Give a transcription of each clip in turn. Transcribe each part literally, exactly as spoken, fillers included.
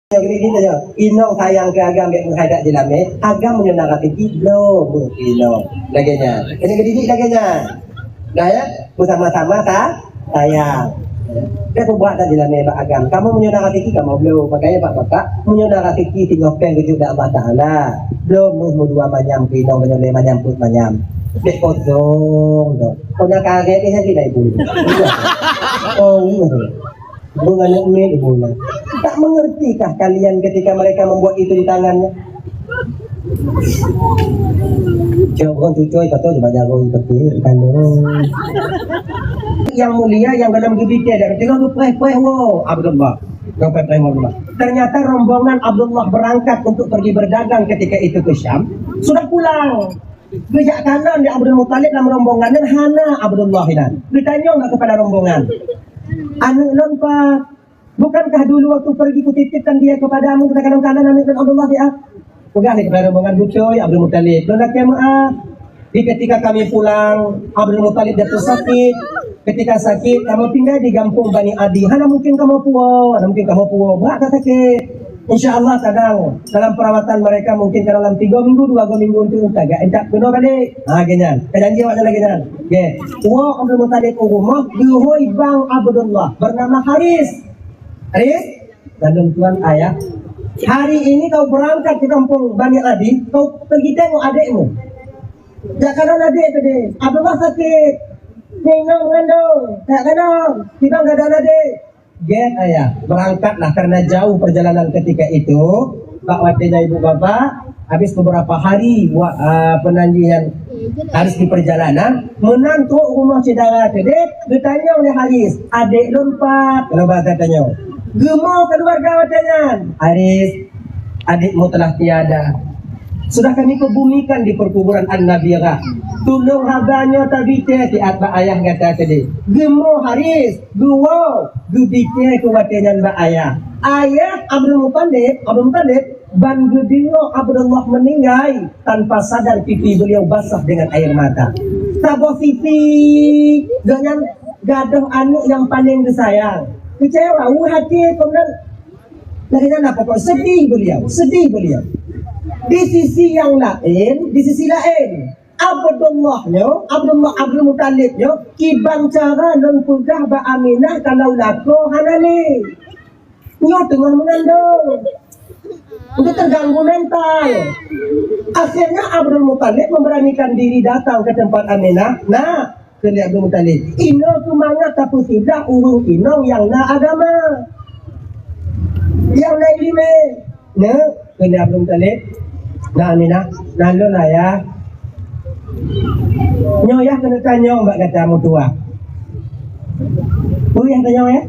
Nyoe geudidik nyoe, inong sayang keu agam bék meuhai dak jilamé, agam meunyoe na raseuki bloe meuh keu inong. Lagée nyan. Keuneuk geudidik lagée nyan. Nah ya, beusama-sama sa sayang. Bék peubuet dak jilamé bak agam. Kamoe meunyoe na raseuki kamoe bloe, pakon bak bapak, meunyoe na raseuki singoh péng geujok bak Allah Taala. Bloe meuh meudua manyam keu inong, meunyoe lé manyam peuet manyam. Bék kosong tu. Kok na karet ni sakit dah ibu. Oh, iya. Menganeuk miet ibu nyan. Tak mengertikah kalian ketika mereka membuat itu di tangannya? Cok ureueng cucoi kata coba jago ipetik kandung. Yang mulia yang dalam geubitée dan tengah geupreh-preh wo Abdullah. Geupreh-preh wo Abdullah. Ternyata rombongan Abdullah berangkat untuk pergi berdagang ketika itu ke Syam sudah pulang. Geujak kalon di Abdul Muthalib lam rombongan dan hana Abdullah inan. Geutanyong bak kepala rombongan, "Aneuk lôn pat? Bukankah dulu waktu pergi kutitipkan dia kepadamu?" Geukalon-kalon aneuk lôn Abdullah siat. Peugah lé kepala rombongan, "Beutôi Abdul Muthalib, lôn lakée meu'ah. Di ketika kami pulang, Abdul Muthalib jatuh sakit. Ketika sakit, kamoe tinggai di gampông Bani Adi. Hana mungkin kamoe puwoe, hana mungkin kamoe puwoe. Brat that sakét. Insya Allah kadang dalam perawatan mereka mungkin ka dalam tiga minggu, dua minggu untuk tagak entat keunoe balek." Ha, lagée nyan. Ka janji awak nyan lagée nyan. Oke. Woe Abdul Muthalib u rumoh, geuhôi bang Abdullah bernama Haris. Haris, bandum tuan ayah. "Hari ini kau berangkat ke kampung Bani Adi, kau pergi tengok adikmu." Jak kalon adék tadi. Abdullah sakét. Inong mengandung. Jak kalon. Tiba keadaan adék. Gét ayah. Berangkatlah karena jauh perjalanan ketika itu. Bak watée nyan ibu bapak, habis beberapa hari wa-, ah, penanjian Haris di perjalanan, meunan trok rumoh syedara tadi, geutanyong lé Haris, "Adék lôn pat?" Kalau bahasa tanyong. Geumo keluarga watée nyan. "Haris, adikmu telah tiada. Sudah kami kebumikan di perkuburan An-Nabirah. Tulông haba nyoe tabicée siat bak ayah gata keudeh." Geumo Haris, geuwoe, geubicée keu watée nyan bak ayah. Ayah Abdul Muthalib, Abdul Muthalib ban geudeungoe Abdullah meuninggai, tanpa sadar pipi beliau basah dengan air mata. Saboh sisi, gobnyan gadôh aneuk nyang paleng geusayang. Keucewa, weueh até, keunan lagée nyan pokok sedih beliau, sedih beliau. Di sisi yang lain, di sisi lain, Abdullah nyoe, Abdullah Abdul Muthalib nyoe, kiban cara lôn peugah bak Aminah kalau lakoe hana lé. Nyoe teungoh meungandong. Udah terganggu mental. Akhirnya Abdul Muthalib memberanikan diri datang ke tempat Aminah. "Nak," kheun Abdul Muthalib, "inoe keumangat tapeusiblah ureueng inong nyang na agama, nyang na ileumé." "Nak," kheun Abdul Muthalib, "Nak Aminah, na lôn ayah. Nyoe yah keuneuk tanyong bak gata meutuwah." "Peue nyang tanyong, ya?"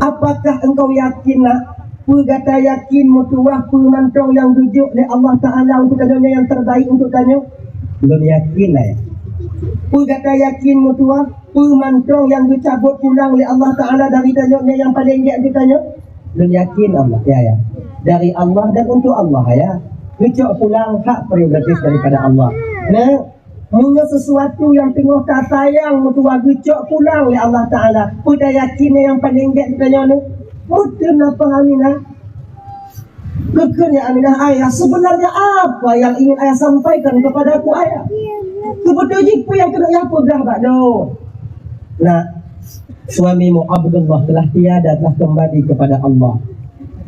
"Apakah engkau yakin, Nak? Peue gata yakin meutuwah peue mantong nyang geujok lé Allah Taala untuk tanyoe nyoe nyang terbaik untuk tanyoe?" "Lôn yakin, Ayah." "Peue gata yakin meutuwah peue mantong nyang geucabot pulang lé Allah Taala dari tanyoe nyoe nyang paleng gét untuk tanyoe?" "Lôn yakin, Allah, ya, ya. Dari Allah dan untuk Allah, ya. Geucok pulang hak prerogatif daripada Allah." Nah, meunyoe sesuatu nyang teungoh tasayang meutuwah geucok pulang lé Allah Taala, peue tayakin nyang paleng gét geutanyoe nyoe? Meuteun na paham Aminah. Geukheun, "Ya Aminah, Ayah, sebenarnya apa yang ingin Ayah sampaikan kepadaku, Ayah? Keubeutôi jih peue nyang keuneuk Ayah peugah bak lôn?" Nah, suamimu Abdullah telah tiada, telah kembali kepada Allah.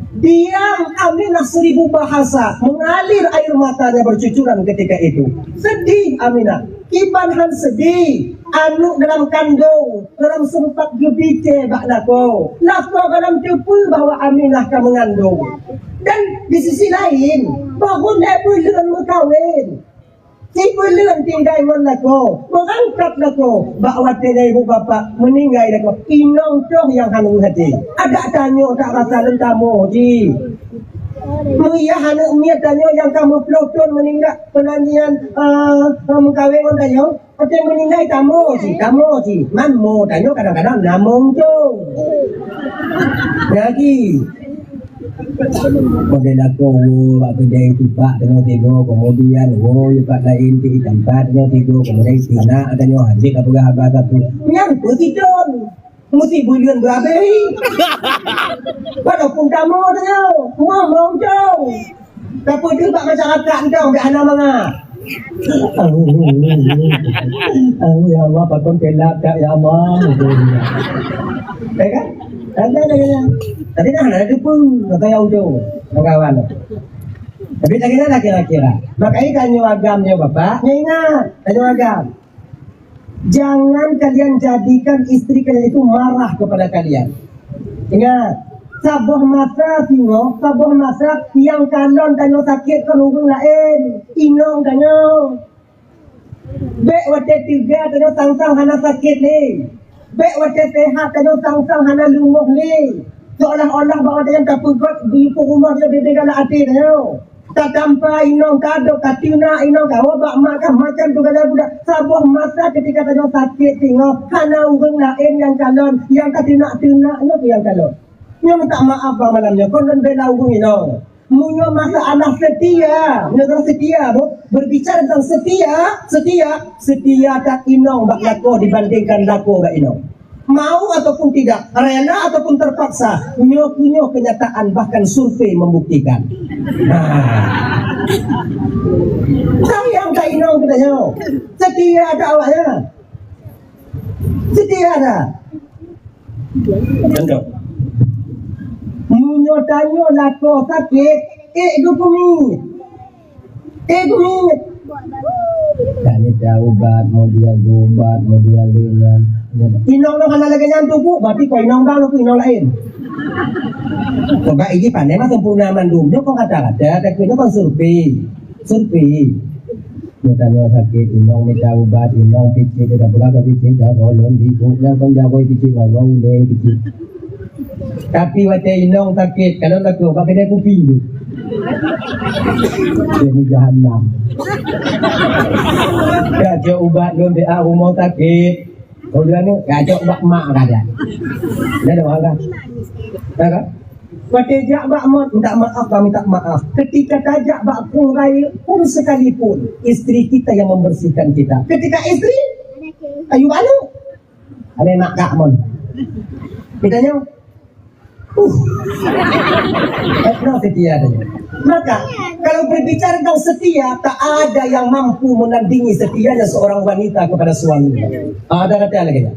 Diam Aminah seribu bahasa, mengalir air matanya bercucuran ketika itu. Sedih Aminah, kiban han sedih, aneuk dalam kandong, dalam sempat geubicée bak lakoe. Lakoe dalam teupeu bahwa Aminah ka mengandung. Dan di sisi lain, bahwa lé buleuen meukawen. Sibuleuen tinggai ngon lakoe, beurangkat lakoe, bak watée nyan ibu bapak meuninggai lakoe, inong toh nyang hana meuhadé. Adak tanyoe tak rasa lôn tamoe jih. Meuyah aneuk miet tanyoe nyang ka meuploh thon meuninggai, peunanjian, eh, meukawen ngon tanyoe, watée meuninggai tamoe jih, tamoe jih. Man mo tanyoe kadang-kadang na mong cong. Jadi, Model lakoe woe bak keudè tipak teungoh tigo, kemudian woe bak laén ti tampat teungoh tigo, kemudian tina tanyoe hanjeuet ka peugah haba sapeue. Nyan peue sidon. Mesti buleuen beurabeh. Walaupun kamoe tanyoe, semua mau ujong. Tapi tu bak masyarakat ujong, bak hana mangat. Ya Allah, pakon kelak tak, ya Allah. Ya kan? Ada, ada, ada. Tapi dah ada depu, kata yang ujong, kawan. Tapi lagi dah kira-kira. Makanya tanyoe agam nyoe bapak, nyoe ingat, tanyoe agam. Jangan kalian jadikan istri kalian itu marah kepada kalian. Ingat, saboh masa singoh, saboh masa nyang kalon tanyoe sakét kon ureueng laén, inong tanyoe. Bèk watèe teuga tanyoe sang-sang hana sakét lé. Bèk watèe seuhat tanyoe sang-sang hana leumoh lé. Seolah-olah bak watèe nyan tapeugot di rumoh nyoe bèk-bèk galak até tanyoe. Tatampa inong, tadok, tateunak inong, tawoe bak mak, ka macam tu galak budak. Saboh masa ketika tanyoe sakét singoh, hana ureueng laén nyang kalon, nyang tateunak-teunak nyoe pih nyang kalon. Nyoe minta maaf bang malam nyoe, kon lôn bela ureueng inong. Meunyoe masalah setia, meunyoe setia, bu, berbicara tentang setia, setia, setia that inong bak lakoe dibandingkan lakoe bak inong. Mau ataupun tidak, rela ataupun terpaksa, nyoe keuh nyoe kenyataan, bahkan survei membuktikan. Nah. Sayang ka inong kita nyoe. Setia that awaknya. Setia that. Contoh. Meunyoe tanyoe lakoe sakét, ék geupeumiet. Eh, gumi. Kami tahu ubat, mau dia ubat, mau dia lenyan. Inong lo hana lagèe nyan tu, Bu. Berarti kau inong bang, aku inong lain. Coba iji pandai mah sempurna mandum. Nyoe kau kata-kata, tapi nyoe kau survei. Survei. Nyoe tanyoe sakét, inong minta ubat, inong picit, dia dah pegang ke picit, dah bolong, bibuk, yang kau jago picit, bawa ulai picit. Tapi watèe inong sakét, kalau lakoe bak keudè kupi tu. Demi jahanam. Ka jok ubat lôn di rumoh sakét. Kau bilang ni, ka jok bak mak ka dia. Dah ada orang kan? Dah kan? Watèe jak bak mak, minta maaf, minta maaf. Ketika tajak bak krueng raya pun sekalipun, istri kita yang membersihkan kita. Ketika istri, kayu balu. Ada mak kak mon. Kita nyoe, Uh. Etno setia tadi. Maka, kalau berbicara tentang setia, tak ada yang mampu menandingi setianya seorang wanita kepada suaminya. Ada kata lagi.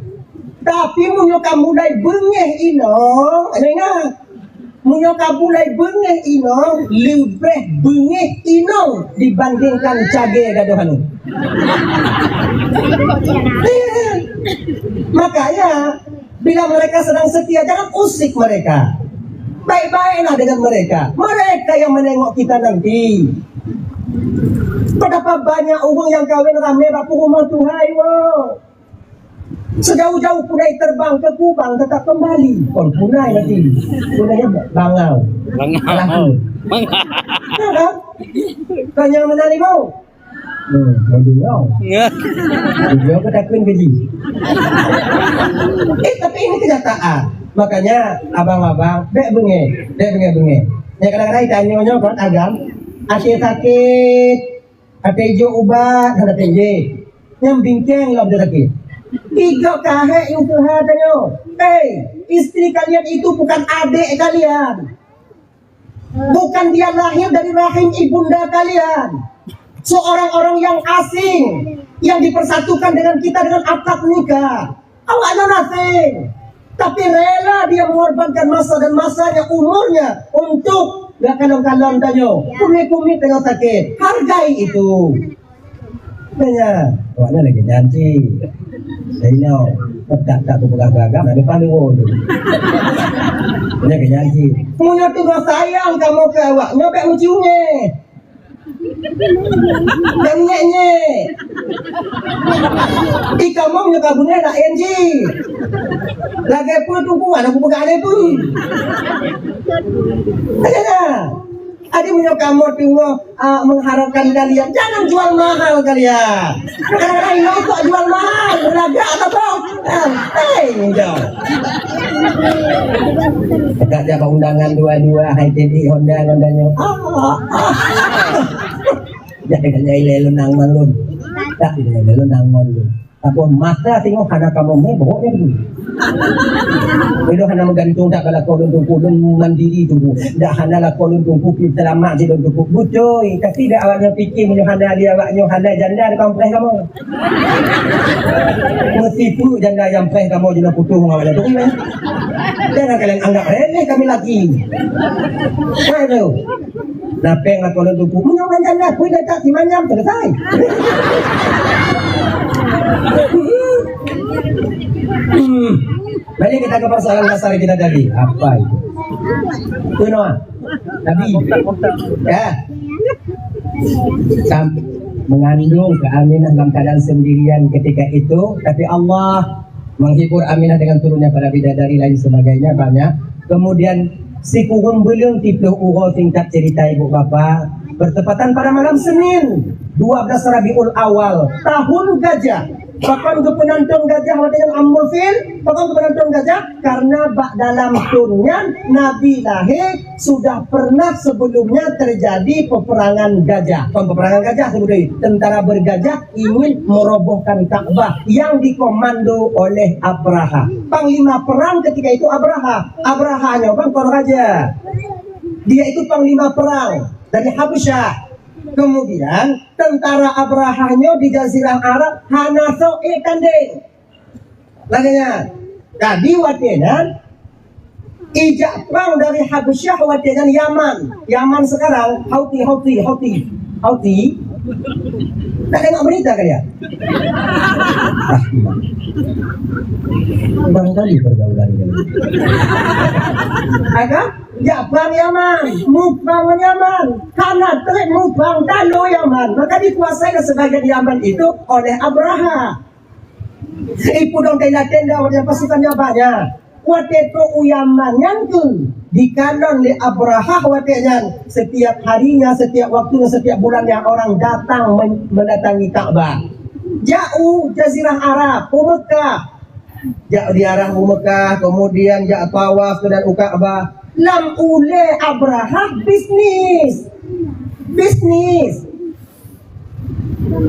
Tapi meunyoe ka mulai beungéh inong, ingat. Meunyoe ka mulai beungéh inong, leubeh beungéh inong dibandingkan cagée gadôh aneuëk. Makanya, bila mereka sedang setia, jangan usik mereka. Baik-baiklah dengan mereka. Mereka yang menengok kita nanti. Betapa banyak orang yang kawin ramai bak rumah Tuhan, wo. Sejauh-jauh punai terbang ke Kubang tetap kembali. Kon punai nanti. Punai bangau. Bangau. Laku. Bangau. Ya kan? Kau yang mana limau? Hmm, mau dengar. Dengar ke takun ke ji? Eh, tapi ini kenyataan. Makanya, abang-abang, bèk beungéh. Bèk beungéh-beungéh. Ya, kadang-kadang ditanya nyoe kan, agam. Asyik sakit. Até jok ubat, hana teuh. Nyang bingkeng lom teuh sakit. Tiga kahek yang Tuhan tanya. Hei, istri kalian itu bukan adik kalian. Bukan dia lahir dari rahim ibunda kalian. Seorang orang yang asing yang dipersatukan dengan kita dengan akad nikah. Awak nyan asing. Tapi rela dia mengorbankan masa dan masanya, umurnya untuk gak kalon-kalon tanyoe. Kumi-kumi tengah sakit. Hargai itu. Tanya, awak nyan lagi janji. Saya nyoe, tak tak aku pegang-pegang, ada palu tu. Dia ke janji. Punya tu sayang kamu ke awak, nyobek muciumnya. Dan nyek-nyek. Di kamoe nyoe ka beungéh laén jih. Lagèe peue tubuhan aku peugah lé peue. Ada dah. Ada meunyoe kamoe teungoh, ah, mengharapkan kalian, jangan jual mahal kalian. Kadang-kadang inong sok jual mahal, beulagak atau sok. Ah, hei, inong. Dekat jaga undangan dua-dua, hai jadi Honda, Honda nyoe. Ah, ah. Jangan nyai lé lôn nang ngon lôn. Tak, nyai lé lôn nang ngon lôn. Saboh masa singoh hana kamoe mé, bohong nyan tu. Ulôn hana meugantung that bak lakoe lôn Teungku, lôn mandiri Teungku. Dak hana lakoe lôn Teungku, pih seulamat jih lôn Teungku. Beutôi, tapi dak awak nyan pike meunyoe hana lé awak nyoe hana janda, dak kamoe preh kamoe. Meusipeue janda nyang preh kamoe jinoe putôh ngon awak nyan tu, eh. Jangan kalian anggap remeh kami laki. Waduh. Na péng lakoe lôn Teungku. Meunyoe ngon janda, pui letak si manyam, selesai. Hmm. Balik kita ke persoalan dasar kita tadi. Apa itu? Itu Noah. Nabi. Ya. Sam-, mengandung ke Aminah dalam keadaan sendirian ketika itu, tapi Allah menghibur Aminah dengan turunnya para bidadari lain sebagainya, banyak. Kemudian sikureueng buleuen siplôh uroe, singkat cerita ibu bapa, bertepatan pada malam Senin, dua belas Rabiul Awal, tahun gajah. Pakon geupeunanton gajah watée nyan Amul Fil? Pakon geupeunanton gajah? Karena bak dalam thon nyan Nabi lahé, sudah pernah sebelumnya terjadi peperangan gajah. Bukan peperangan gajah sebetulnya, tentara bergajah ingin merobohkan Ka'bah yang dikomando oleh Abraha. Panglima perang ketika itu Abraha. Abraha nyoe kan kon raja. Dia itu panglima perang dari Habasyah. Kemudian tentara Abraha nyoe di Jazirah Arab hana sok ék tandeng. Lagée nyan. Jadi watée nyan, ijak prang dari Habasyah watée nyan Yaman. Yaman sekarang, Houthi, Houthi, Houthi. Houthi. Tak tengok berita kalian? Ah, barangkali pergaulan kalian. Ada? Jak prang Yaman. Muprang ngon Yaman. Karena treb muprang talu Yaman. Maka dikuasai sebagian Yaman itu oleh Abraha. Ipudong tenda-tenda watée pasukan nyan banyak. Watée trok u Yaman nyan tu dikalon lé Abrahah watée nyan. Setiap harinya, setiap waktunya, setiap bulannya orang datang men-, mendatangi Ka'bah. Jak u Jazirah Arab, u Mekah. Jak ziarah u Mekah, kemudian jak tawaf dan u Ka'bah. Lam ulée Abrahah bisnis. Bisnis.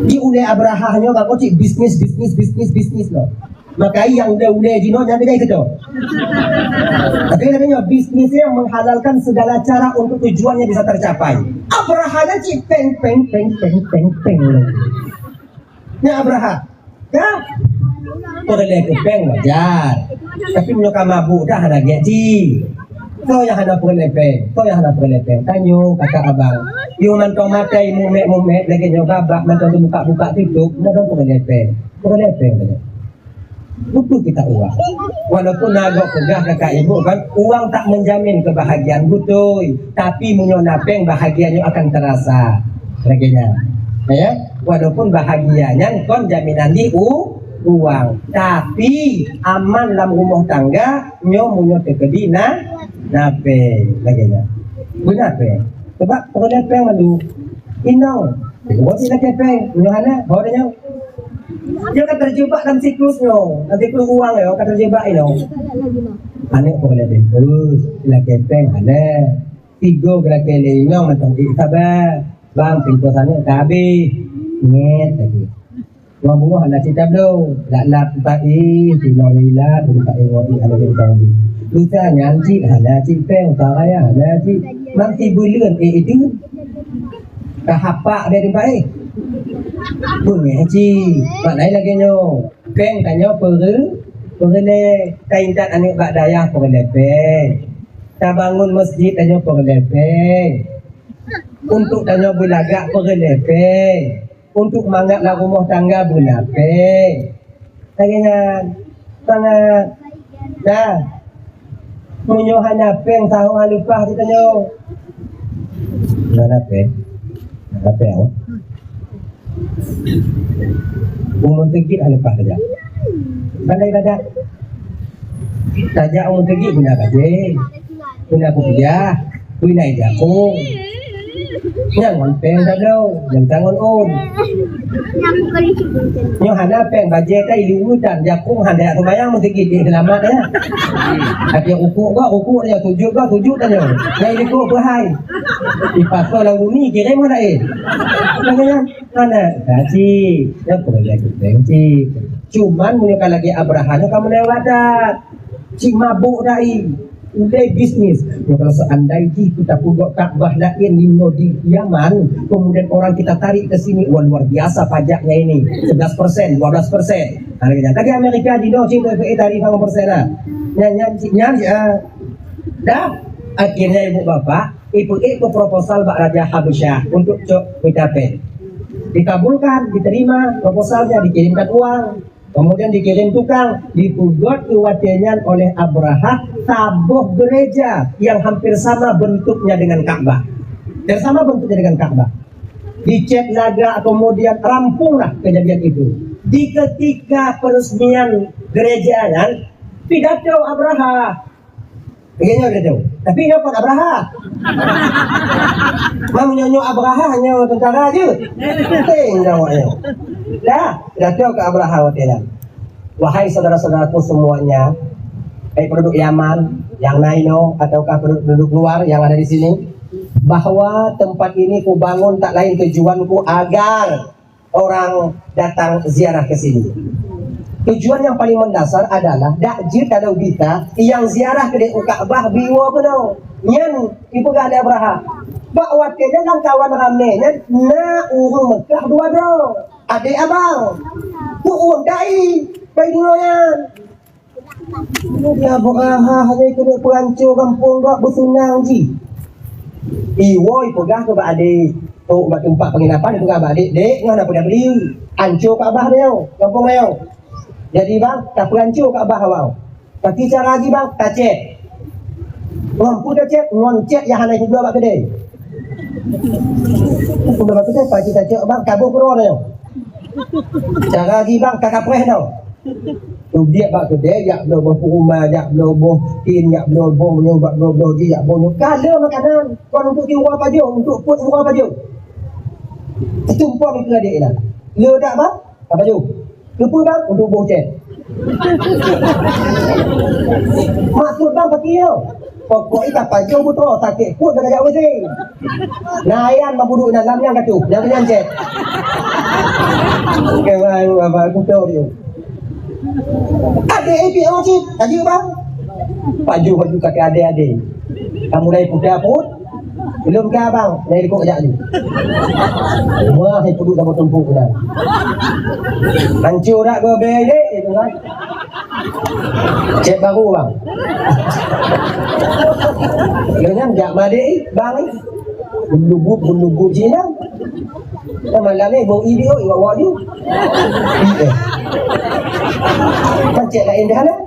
Di ulée Abrahah nyoe bak cit bisnis, bisnis, bisnis, bisnis loh. Maka nyang ulée-ulée jinoe nyan beda itu. Tapi namanya bisnis yang menghalalkan segala cara untuk tujuannya bisa tercapai. Abrahah nyan cit peng, peng, peng. Nyan Abrahah. Ka? Peureulée keu peng wajar. Tapi meunyoe ka mabuk dah hana gét cit. Soe nyang hana peureulée peng? Soe nyang hana peureulée peng? Tanyoe kata abang. Yue mantong maté mumet-mumet lagée nyoe babah mantong teubuka-buka tutup, na dong peureulée peng. Peureulée peng tanyoe. Butuh kita uang. Walaupun na gob peugah kakak ibu kan, uang tak menjamin kebahagiaan, beutôi. Tapi meunyoe na peng, bahagia nyoe akan terasa. Lagée nyan. Ya, walaupun bahagia nyan kon jaminan di u-, uang, tapi aman lam rumah tangga nyoe meunyoe teukeudi na, na peng. Lagée nyan. Beuna peng. Sebab peureulée peng mandum. Inong, buat si lakée peng, meunyoe hana, bawa dia nyoe. Dia ka terjebak dalam siklus nyoe, dalam siklus uang nyoe ka terjebak inong. Aneuk peureulée peng, lakée peng hana. Tigo geulakée lé inong mantong di sabar. Bang, pintoe saneuk ka habéh. Nyet lagi. Dua buah hana cit tabloe. Lap-lap empat i, tinoe lila, empat i ngon i hana cit tabloe. Lusa nyan cit hana cit peng, usaha raya hana cit. Mang si buleuen eh itu. Ka hapak deh tempat eh. Beungéh cit. Maknai lagée nyoe. Peng tanyoe peureu-, peureulée. Taintat aneuk bak dayah peureulée peng. Tabangun masjid tanyoe peureulée peng. Untuk tanyoe beulagak peureulée peng. Untuk mangat lam rumoh tangga beuna peng. Lagée nyan, mangat. Dah. Meunyoe hana peng, sahoe hana leupah geutanyoe. Hana peng. Hana peng. Umu teugit hana leupah saja. Pandai ibadat. Saja umu teugit guna bajée. Guna kupiah. Guna jakong. Nyang ngon peng tabloe, nyang tangon ôn. Nyoe hana peng bajée tai li urutan, jakong hana seumayang meuseugit di seulamat ya. Tapi rukuk ba, rukuk nyoe, sujud ba, sujud nyoe. Nyang likot beuhai. Dipasoe lam bumi kirém hana eh. Makanya hana gaji. Ya peureulée peng cit. Cuman meunyoe ka lagèe Abrahah nyoe ka meulewat that. Cit mabök that i. Ulèe bisnis. Nyoe kalau seandai jih kita peugot Ka'bah laén nyoe di Yaman, kemudian orang kita tarik ke sini, wah, luar biasa pajaknya ini. Sebelas persen, dua belas persen. Ha, lagèe nyan. Lagèe Amerika jinoe cit, eh, tarif lima persen lah. Nyan, nyan, nyan, ah, dah. Akhirnya ibu bapak, ibu-ibu proposal bak Raja Habasyah untuk cok mita pèng. Dikabulkan, diterima proposalnya, dikirimkan uang. Kemudian dikirim tukang, dipeugot keu watèe nyan oleh Abrahah saboh gereja yang hampir sama bentuknya dengan Ka'bah. Dan sama bentuknya dengan Ka'bah. Dicet lagak, kemudian rampunglah kejadian itu. Di ketika peresmian gereja nyan, pidato Abrahah. Lagèe nyoe dia tu. Tapi nyoe kon Abrahah. Meunyoe nyoe Abrahah, nyoe tentara jeuet. Penting nyoe awak nyoe. Dah, dah tu keu Abrahah watèe nyan. Wahai saudara-saudaraku semuanya, baik penduduk Yaman yang na inoe ataukah penduduk luar yang ada di sini, bahwa tempat ini kubangun tak lain tujuanku agar orang datang ziarah ke sini. Tujuan yang paling mendasar adalah dak jeuet adoe gita nyang ziarah keudéh u Ka'bah biwoe keunoe. Nyan ipeugah lé Abrahah. Bak watèe nyan lamkawan ramè nyan na ureueng Meukah dua droe. Adék abang. Peuôn dai bai deungoe nyan. Abrahah hana keuneuk peuhanco gampông gobnyan beuseunang jih. Iwoe ipeugah keu bak adék, trok bak teumpat penginapan ipeugah bak adék, "Dék, nyoe na peue tabri. Hanco Ka'bah nyoe, gampông nyoe. Jadi bang, tapeuhanco Ka'bah awak." Tapi cara jih bang, tacet. Ngon peue tacet? Ngon cét nyang hana jibloe bak keudè. Jibloe bak keudè, pakcik tacet bang, taboh keudroe nyoe. Cara jih bang, takapreh nyoe. Tubiet bak keudè, jak bloe boh kurma, jak bloe boh tin, jak bloe boh nyoe, jak bloe boh jih, jak boh nyoe. Ka le makanan, kon untuk tiep uroe pajoh, untuk peuet uroe pajoh. Teutumpom keu adék nyan. Le dak bang? Ka pajoh. Keupeue bang? Untuk boh cét. Maksud bang pakri nyoe? Pokok jih ka pajoh beutôi, sakét pruet ka jak WC. Nah, nyan bang peuduek dalam nyan ka tuh, nyan nyan cét. Keu bang, bang, bang, kuto tu. Adék ipiek cit, laju bang. Pajoh baju kaki adék-adék. Ka mulai puta pruet. Belum ka bang, nai likot jak ni. Wah, hai puduk dapat tumpuk dah. Hancur dak gobe dek, itu kan. Cét baru bang. Dengan jak madek bang. Bulubu, bulubu Cina. Kan malam ni bau idiot, iwak-wak ju. Iya. Kan cét lain dah lah.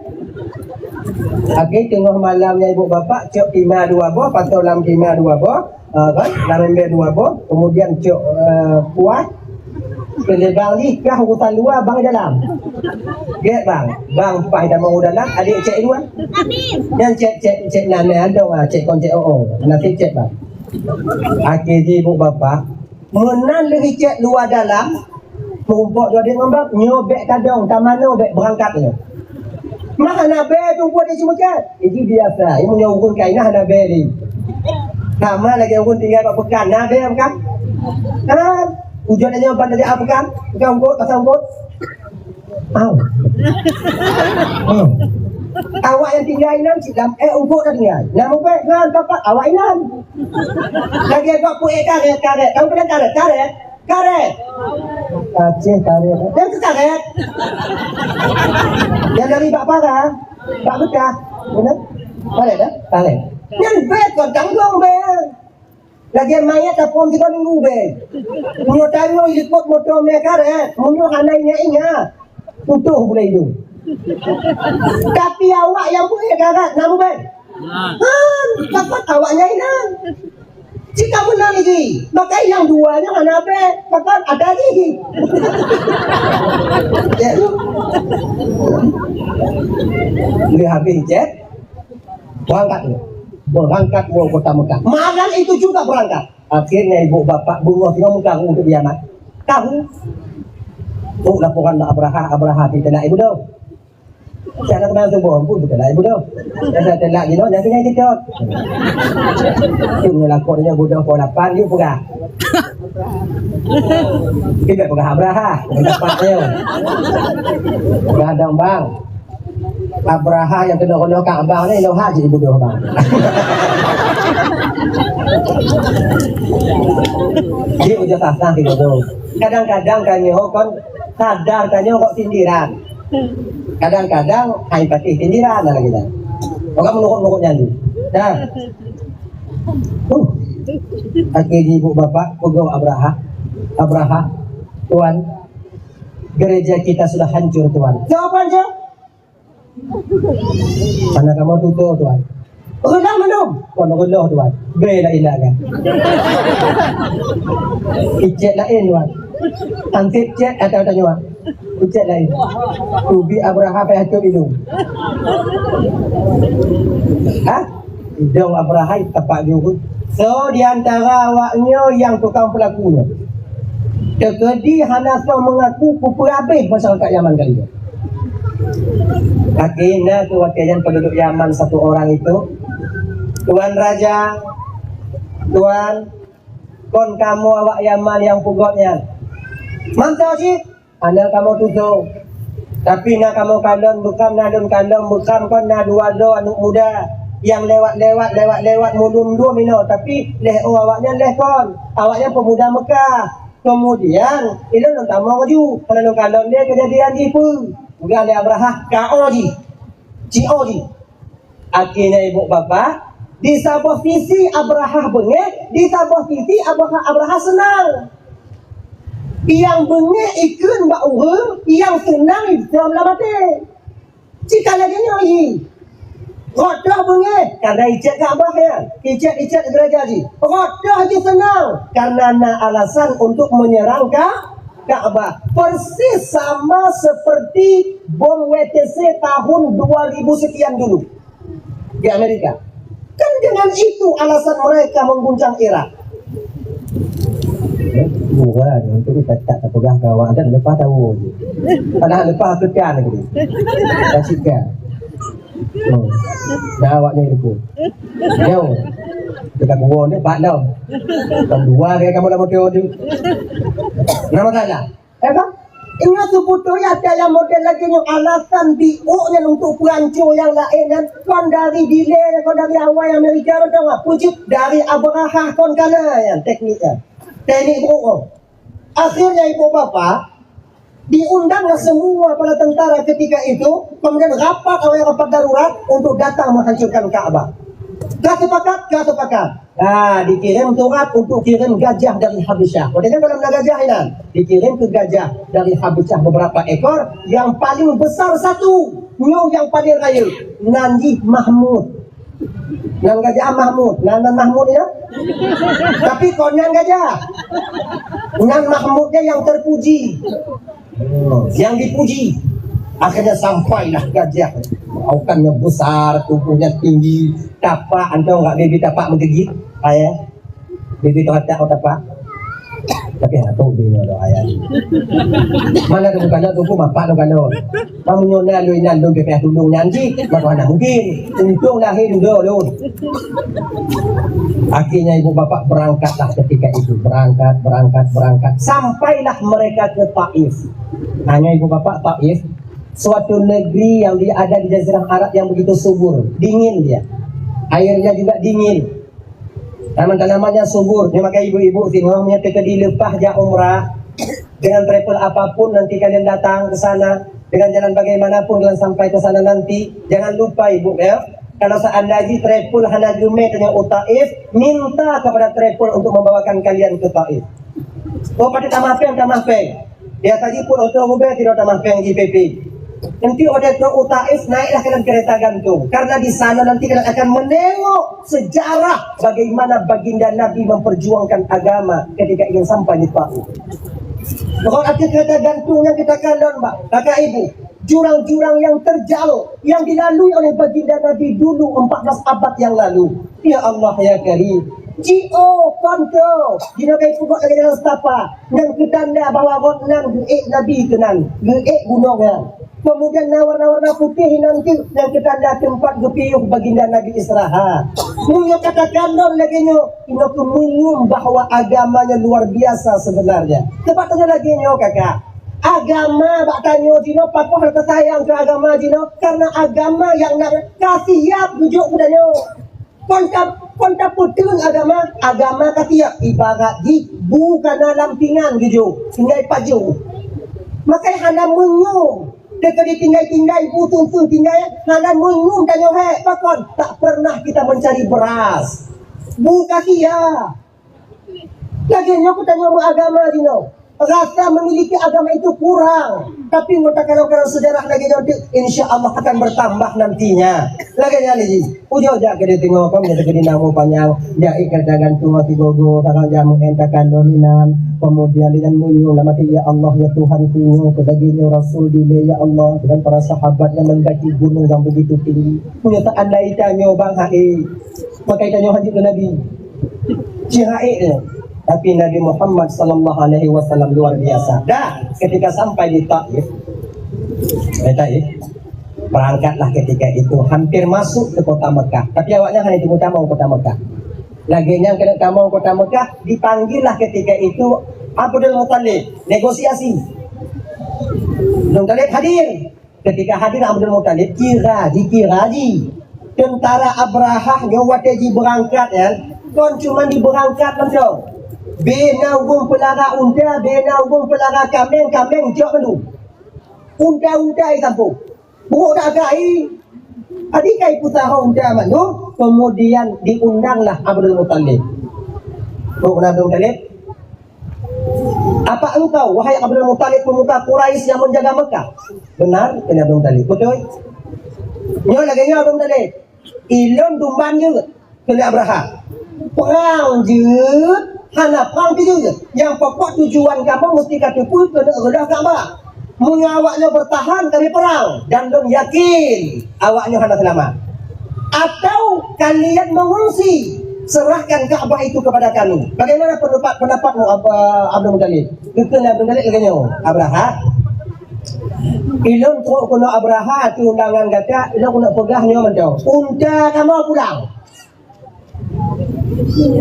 Okey, teungoh malam nyan ibu bapak cok pima dua boh, pasoe lam pima dua boh, ah, kan? Lam ember dua boh, kemudian cok, eh, kuah. Keu lé bang jih kah urusan luwa, bang dalam. Gét bang, bang paih tamong u dalam, adék cét luwa. Nyan cét, cét, cét nan, nan dong, ah, cét kon cét, oh, oh. Nasib cét bang. Akhé jih ibu bapak, meunan lheueh cét luwa dalam, meurumpok jadi ngon bang, nyoe bèk tadong, tamanoe bèk beurangkat nyoe. Mah hana bèe teungku di Sumeukat. Itu biasa, ilmu nyoe ureueng kaina hana bèe lé. Sama lagèe ureueng tinggai bak peukan, na bèe peukan? Ha? Ujoe nyoe ban dari peukan, peukan ungkot, pasang ungkot. Au. Au. Awak nyang tinggai inan cit lam, eh, ungkot na tinggai. Nyang mupèe ngon bapak awak inan. Lagèe gop peuék karét, karét. Kamu pernah karét? Karét? Karét. Aceh karét. Nyang keu karét. Nyang dari bak para, bak beutah. Beuna? Karét, eh? Karét. Nyang bèe kon tanggong bèe. Lagèe manyét tapom tiga minggu bèe. Meunyoe tanyoe likot moto mè karét, meunyoe hana ingat-ingat, putôh bulèe idông. Tapi awak nyang peuék karét, na mubèe? Han, pakon awak nyang inan. Cit ka meunan jih, maka nyang dua nyan hana bèe, pakon ada jih. Ya. Lheueh habéh cét, berangkat. Berangkat ke kota Mekah. Malam itu juga berangkat. Akhirnya ibu bapak beungoh singoh meukaru untuk Yaman. Karu. Oh, laporan bak Abrahah, Abrahah pi teunak ibu dong. Siapa kenal tu boh, pun bukan lain bodoh. Dah telat gila, dah tinggal kejot. Tu menyelakok dia bodoh pukul lapan, yuk peugah. Tidak peugah Abraha, peugah dapat dia. Peugah dong bang. Abraha nyang keunoe-keunoe Ka'bah ni, Elohim cit ibodoh bang. Dia ujar sasah gitu tu. Kadang-kadang tanyoe kon sadar tanyoe kok sindiran. Kadang-kadang hai patéh sindiran lah kita. Orang menurut-nurut nyan tu. Dah. Uh. Akhirnya ibu bapak peugah Abraha. Abraha, Tuan, gereja kita sudah hancur, Tuan. Siapa hancur? Hana kamoe tutoe, Tuan. Reuloh mandum? Kon reuloh, Tuan. Bèk laén dah kan. Icet laén, Tuan. Anseb cet atau tanyuak? Icet laén. Tubi Abraha payah cop idong. Ha? Idong Abraha tapak jurut. So, di antara awak nyoe nyang tukang peulaku nyoe. Teukeudi hana soe meungaku, kupeurabeh masyarakat Yaman kali nyoe. Akhirnya tu waktu nyan penduduk Yaman satu orang itu, "Tuan Raja, Tuan, kon kamoe awak Yaman nyang peugöt nyan. Mantong cit, hana kamoe tutoe. Tapi na kamoe kalon, bukan na lôn kalon, bukan kon na dua droe aneuk muda nyang lewat-lewat, lewat-lewat mulum dua minoe, tapi lhèe awak nyan lhèe kon. Awak nyan pemuda Mekah." Kemudian, ilôn lôn tamong laju, hana lôn kalon lé keujadian jih peue. Peugah lé Abraha, "Ka o jih. Ci o jih." Akhirnya ibu bapak, di saboh sisi Abraha beungéh, di saboh sisi Abraha, Abraha seunang. Nyang beungéh ikheun bak ureueng, nyang seunang jitrom lam até. Cit ka lagèe nyoe jih. Rot toh beungéh, karena icet Ka'bah nyan. Icet-icet gereja jih. Rot toh jih seunang, karena na alasan untuk menyerang Ka-, Ka'bah. Persis sama seperti bom W T C tahun dua ribu sekian dulu di Amerika. Kan dengan itu alasan mereka mengguncang Irak. Eh, bukan, untuk tak, tak terpegang kawan dan lepas tahu je. Padahal lepas tekan lagi. Kasihkan. Hmm. Dah awaknya itu. Yo. Dekat gua ni, bak dong. Kan dua dia kamu dah motor tu. Nama salah? Ya kan? Ingat sebetulnya ada yang model lagi yang alasan biuk nyan untuk peuranco nyang laén nyan kon dari delay, kon dari awai Amerika, betul tak? Puji dari Abraha kon kana nyan tekniknya. Teknik beurok. Akhirnya ibu bapa diundanglah semua para tentara ketika itu, kemudian rapat, awai rapat darurat untuk datang menghancurkan Ka'bah. Ka sepakat, ka sepakat. Nah, dikirim surat untuk kirim gajah dari Habasyah. Padahal dalam gajah inan. Dikirim ke gajah dari Habasyah beberapa ekor, yang paling besar satu, nyoe yang paling rayeuk, nan jih Mahmud. Nan gajah Mahmud, nan, nan Mahmud ya. Tapi kon nyan gajah. Nyan Mahmudnya yang terpuji. Hmm, yang dipuji. Akhirnya sampailah gajah. Aukannya besar, tubuhnya tinggi, tapak, antum enggak bibi tapak menggigit, ayah. Bibi teratak tapak. Tapi aku bina doa ayah. Mana tu bukan tu pun bapak tu kalau. Kamu nyonya lu inan lu bibi tulung nyanji, maka mana mungkin. Untung lahir dulu lu. Akhirnya ibu bapak berangkatlah ketika itu, berangkat, berangkat, berangkat, sampailah mereka ke Taif. Hanya ibu bapak, Taif, suatu negeri yang di-, ada di Jazirah Arab yang begitu subur, dingin dia. Airnya juga dingin. Tanaman-tanamannya subur. Dia makai ibu-ibu singoh menyatakan dilepas jak umrah dengan travel apapun nanti kalian datang ke sana, dengan jalan bagaimanapun kalian sampai ke sana nanti, jangan lupa ibu ya, kalau seandainya travel hana geumé tanya u Taif, minta kepada travel untuk membawakan kalian ke Taif. Oh, pada tamah peng, tamah peng. Dia tadi pun oto mobil tidak tamah peng di P P. Nanti oleh tu u Taif naiklah ke dalam kereta gantung. Karena di sana nanti kalian akan menengok sejarah bagaimana baginda Nabi memperjuangkan agama ketika ingin sampai di Taif. Pokok ada kereta gantung yang kita kandang, Pak, kakak ibu. Jurang-jurang yang terjal yang dilalui oleh baginda Nabi dulu empat belas abad yang lalu. Ya Allah, ya Karim. Jio panto, di Nabi Pukok lagi dalam setapak. Dan ketanda bahwa rot nan geuék Nabi keunan, geuék gunong nyan. Kemudian na warna-warna putih inan teuk nyang keu tanda teumpat geupiôh baginda Nabi istirahat. Meunyoe katakan lôn lagèe nyoe, inoe keuh meungieng bahwa agama nyan luar biasa sebenarnya. Teuma tanyoe lagèe nyoe, kakak. Agama bak tanyoe jinoe, pakon hana tasayang keu agama jinoe, karena agama nyang na ka siap geujok keu tanyoe. Kon ta-, kon tapeuteun agama, agama ka siap ibarat jih bu ka na lam pingan geujok, tinggai pajoh. Makai hana meungieng, teuka ditinggai-tinggai bu, sun-sun tinggai, hana meungieng tanyoe hèk, pakon tak pernah kita mencari beras. Bu ka siap. Lagèe nyoe keu tanyoe meuagama jinoe. Rasa memiliki agama itu kurang. Tapi ngon takalon-kalon sejarah lagèe nyoe teuk, insya Allah akan bertambah nantinya. Lagèe nyan jih. Ujoe jak keu dia teungoh, kon nyang teukeudi na umu panyang. Jak ikat tangan teungoh sigogo, tangan jamu enta kandon inan. Kemudian dengan meunyoe lam até, "Ya Allah, ya Tuhan, teungoh keu lagèe nyoe Rasul dilèe, ya Allah, dengan para sahabat yang mendaki gunung yang begitu tinggi." Meunyoe seandai tanyoe bang hai, makai tanyoe hanjeuet keu Nabi. Cihak ék nyoe. Tapi Nabi Muhammad sallallahu alaihi wasallam luar biasa. Dah, ketika sampai di Taif, di Taif, berangkatlah ketika itu, hampir masuk ke kota Mekah. Tapi awaknyan hana teumé tamong kota Mekah. Lagèe nyan keuneuk tamong kota Mekah, dipanggillah ketika itu Abdul Muttalib, negosiasi. Abdul Muttalib hadir. Ketika hadir Abdul Muttalib, kira, dikira jih tentara Abrahah nyoe watèe jibeurangkat nyan, kon cuma jibeurangkat mantong. Bèk na ubông peulara unta, bèk na ubông peulara kaméng, kaméng jok mandum. Unta-unta jisampôh. Brôk dak kai. Adi kai peusaho unta mandum, kemudian diundanglah Abdul Muttalib. Brôk na Abdul Muttalib, "Apa engkau, wahai Abdul Muttalib, pemuka Quraisy yang menjaga Mekah?" "Benar," kheun Abdul Muttalib. "Beutôi." "Nyoe lagèe nyoe Abdul Muttalib, ilôn dumban jeuet," kheun Abrahah. "Prang jeuet, hana prang pih jeuet. Nyang pokok tujuan kamoe meusti ka teupeue keuneuk reudoh Ka'bah. Meunyoe awaknyoe beurtahan, kami perang, dan lôn yakin awaknyoe hana seulamat. Atau kalian mengungsi, serahkan Ka'bah itu kepada kami." Bagaimana pendapat, pendapatmu, Ab-, Abdul Muttalib? Geukheun Abdul Muttalib lagèe nyoe, "Abrahah, ilôn trok keunoe Abrahah ateueh undangan gata, ilôn keuneuk peugah nyoe mantong. Unta kamoe pulang."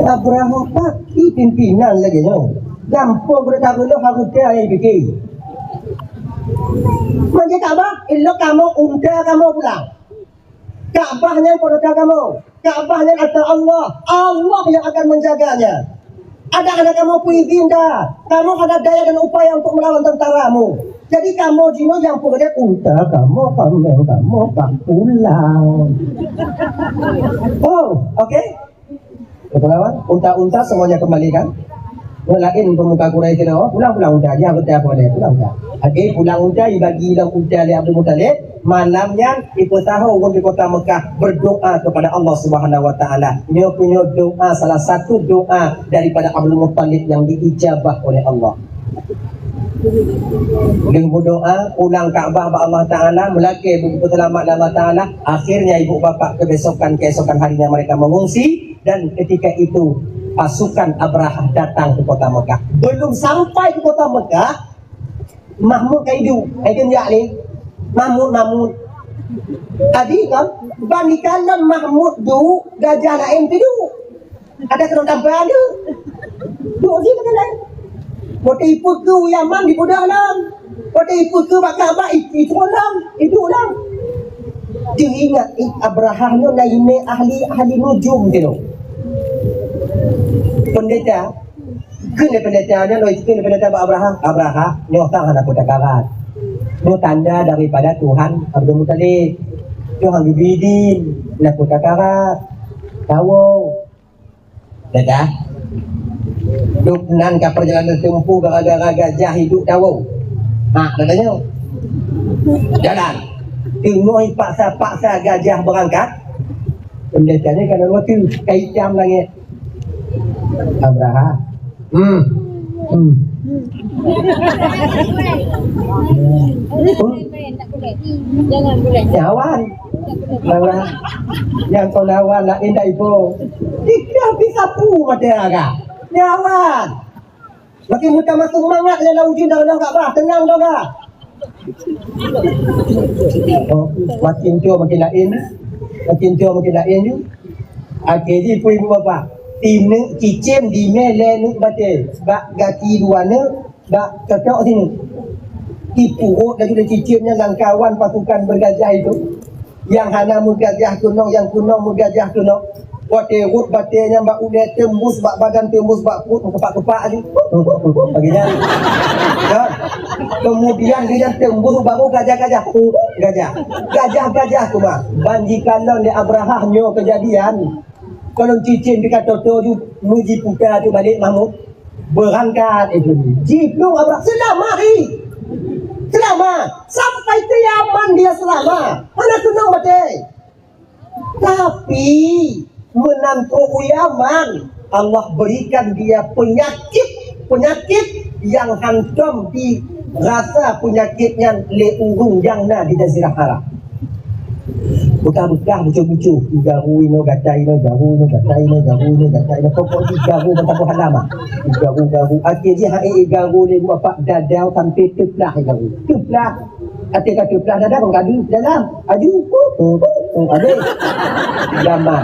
Abrahah paki pimpinan lagèe nyoe. Gampông geutanyoe hareuta nyang jipike. Manjai Ka'bah, ilôn kamoe, unta kamoe pulang. Ka'bah nyan peureuta kamoe. Ka'bah nyan atra Allah. Allah yang akan menjaganya. Adak hana kamoe peuizin dah. Kamoe hana daya dan upaya untuk melawan tentaramu. Jadi kamoe jinoe nyang peureuta unta kamoe, kaméng kamoe, ka pulang. Oh, oke. Kawan, unta-unta semuanya kembalikan. Nyoe laén pemuka Quraisy keunoe, pulang-pulang unta, dia beutôi apa dia, pulang unta. Oke, pulang unta, dibagi dalam unta lé Abdul Muttalib. Malam nyan, ipeusaho ureueng di kota Mekah berdoa kepada Allah Subhanahu wa Taala. Nyoe keuh nyoe doa, salah satu doa daripada Abdul Muttalib yang diijabah oleh Allah. Lheueh meudoa, pulang Ka'bah bak Allah Taala, meulakèe beupeuseulamat lé Allah Taala. Akhirnya, ibu bapak, kebesokan, keesokan harinya mereka mengungsi, dan ketika itu pasukan Abrahah datang ke kota Mekah. Belum sampai ke kota Mekah, Mahmud ka iduek, hai kheun jak lé. Mahmud, Mahmud. Adi kan, ban ikalon Mahmud duek, gajah laén pih duek. Ada keunoe tampa ada. Duek di mana laén? Watèe ipeukeue u Yaman dipeugah lom. Watèe ipeukeue bak Ka'bah i-, iturun lom, iduek lom. Teuingat, eh, Abrahah nyoe na imè ahli, ahli nujum tinoe. Pendeta, kheun lé pendeta nyan, oi, kheun lé pendeta bak Abrahah, "Abrahah, nyoe sang hana peue takarat. Nyoe tanda daripada Tuhan Abdul Muttalib. Tuhan geubri idin, na peue takarat. Tawoe." Dah, dah. Duek nan ka perjalanan tempuh gara-gara gajah iduek tawoe. Ha, dah tanya. Jalan. Teungoh ipaksa-paksa gajah beurangkat. Pendetanya kana waktu ka itam langét. Abrahah. Hmm. Hmm. Jangan boleh. Nyawan. Nyawan. Nyang kon nyawan laén dak ipo. Tiga pih sapu mata agak. Nyawan. Makin muta masuk mangat nyang lam ujeuen dah, dah, dah, tenang dah, dah. Oh, makin tua makin laén. Makin tua makin laén ju. Akhé jih peue ibu bapak? Tineuk cicém dimé lé neuk batée. Bak gaki dua neuk, bak cocok sineuk. Ipurot laju lé cicém nyan lam kawan pasukan bergajah itu. Nyang hana meugajah keunong, nyang keunong meugajah keunong. Watée rot batée nyan bak ulée teumbus bak badan, teumbus bak pruet, meukepak-kepak laju. Bagi nyan. Kan? Kemudian dia teumbus bak gajah-gajah. Gajah. Gajah-gajah tu bah. Ban jikalon lé Abrahah nyoe keujadian. Kalau cicém pih ka toto ju, meujiputa tu balik Mahmud. Beurangkat itu. Jiplong Abrahah. Seulamat, ih. Seulamat. Sampai ke Yaman dia seulamat. Hana keunong batée. Tapi, meunan trok u Yaman, Allah berikan dia penyakit, penyakit yang hantom dirasa penyakit nyan lé ureuëng nyang na di Jazirah Arab. Beukah-beukah bucôh-bucôh, garu inoe gata inoe, garu inoe gata inoe, garu inoe gata inoe. Pokok jih garu mantong hana mak. Garu-garu. Akhé jih hai garu lé buah pak dadau sampai teuplah garu. Teuplah. Até ka teuplah dadau kon kadu dalam. Aju. Habis. Gamal.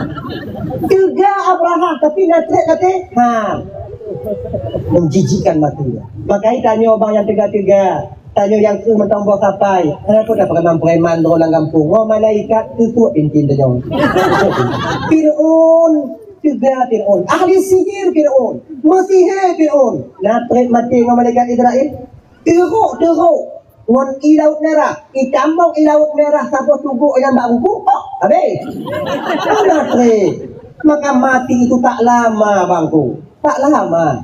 Teuga Abrahah tapi na trek kata. Ha. Menjijikkan mati. Makanya tanyoe bang nyang teuga-teuga. Tanyoe nyang kheueh mantong boh sapai. Kenapa dah preman-preman droe lam gampông? Wah malaikat tutup pintin tanyoe. Fir'aun, teuga Fir'aun. Ahli sihir Fir'aun. Meusihé Fir'aun. Na trek maté ngon malaikat Israel. Teruk, teruk. Ngon i Laut Merah. I tambong i Laut Merah saboh tugok nyang bak ruku. Pok. Habis. Na trek. Maka mati itu tak lama bangku. Tak lama.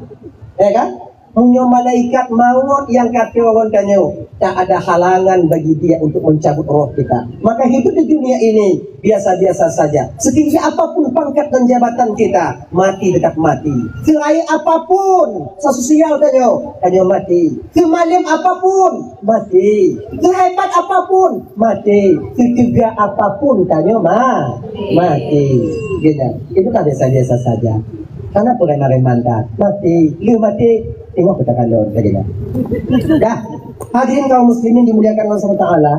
Ya kan? Meunyoe malaikat maut nyang ka turun tanyoe, tak ada halangan bagi dia untuk mencabut roh kita. Maka hidup di dunia ini biasa-biasa saja. Setinggi apapun pangkat dan jabatan kita, mati tetap mati. Seraih apapun sosial tanyoe, tanyoe mati. Semalim apapun, mati. Sehebat apapun, mati. Setegak apapun tanyoe ma-, mati. Gitu. Itu kan biasa-biasa saja. Karena preman-preman dah mati, lu mati, tengok kita kalau jadi dah. Dah. Hadirin kaum muslimin dimuliakan Allah subhanahu wa taala,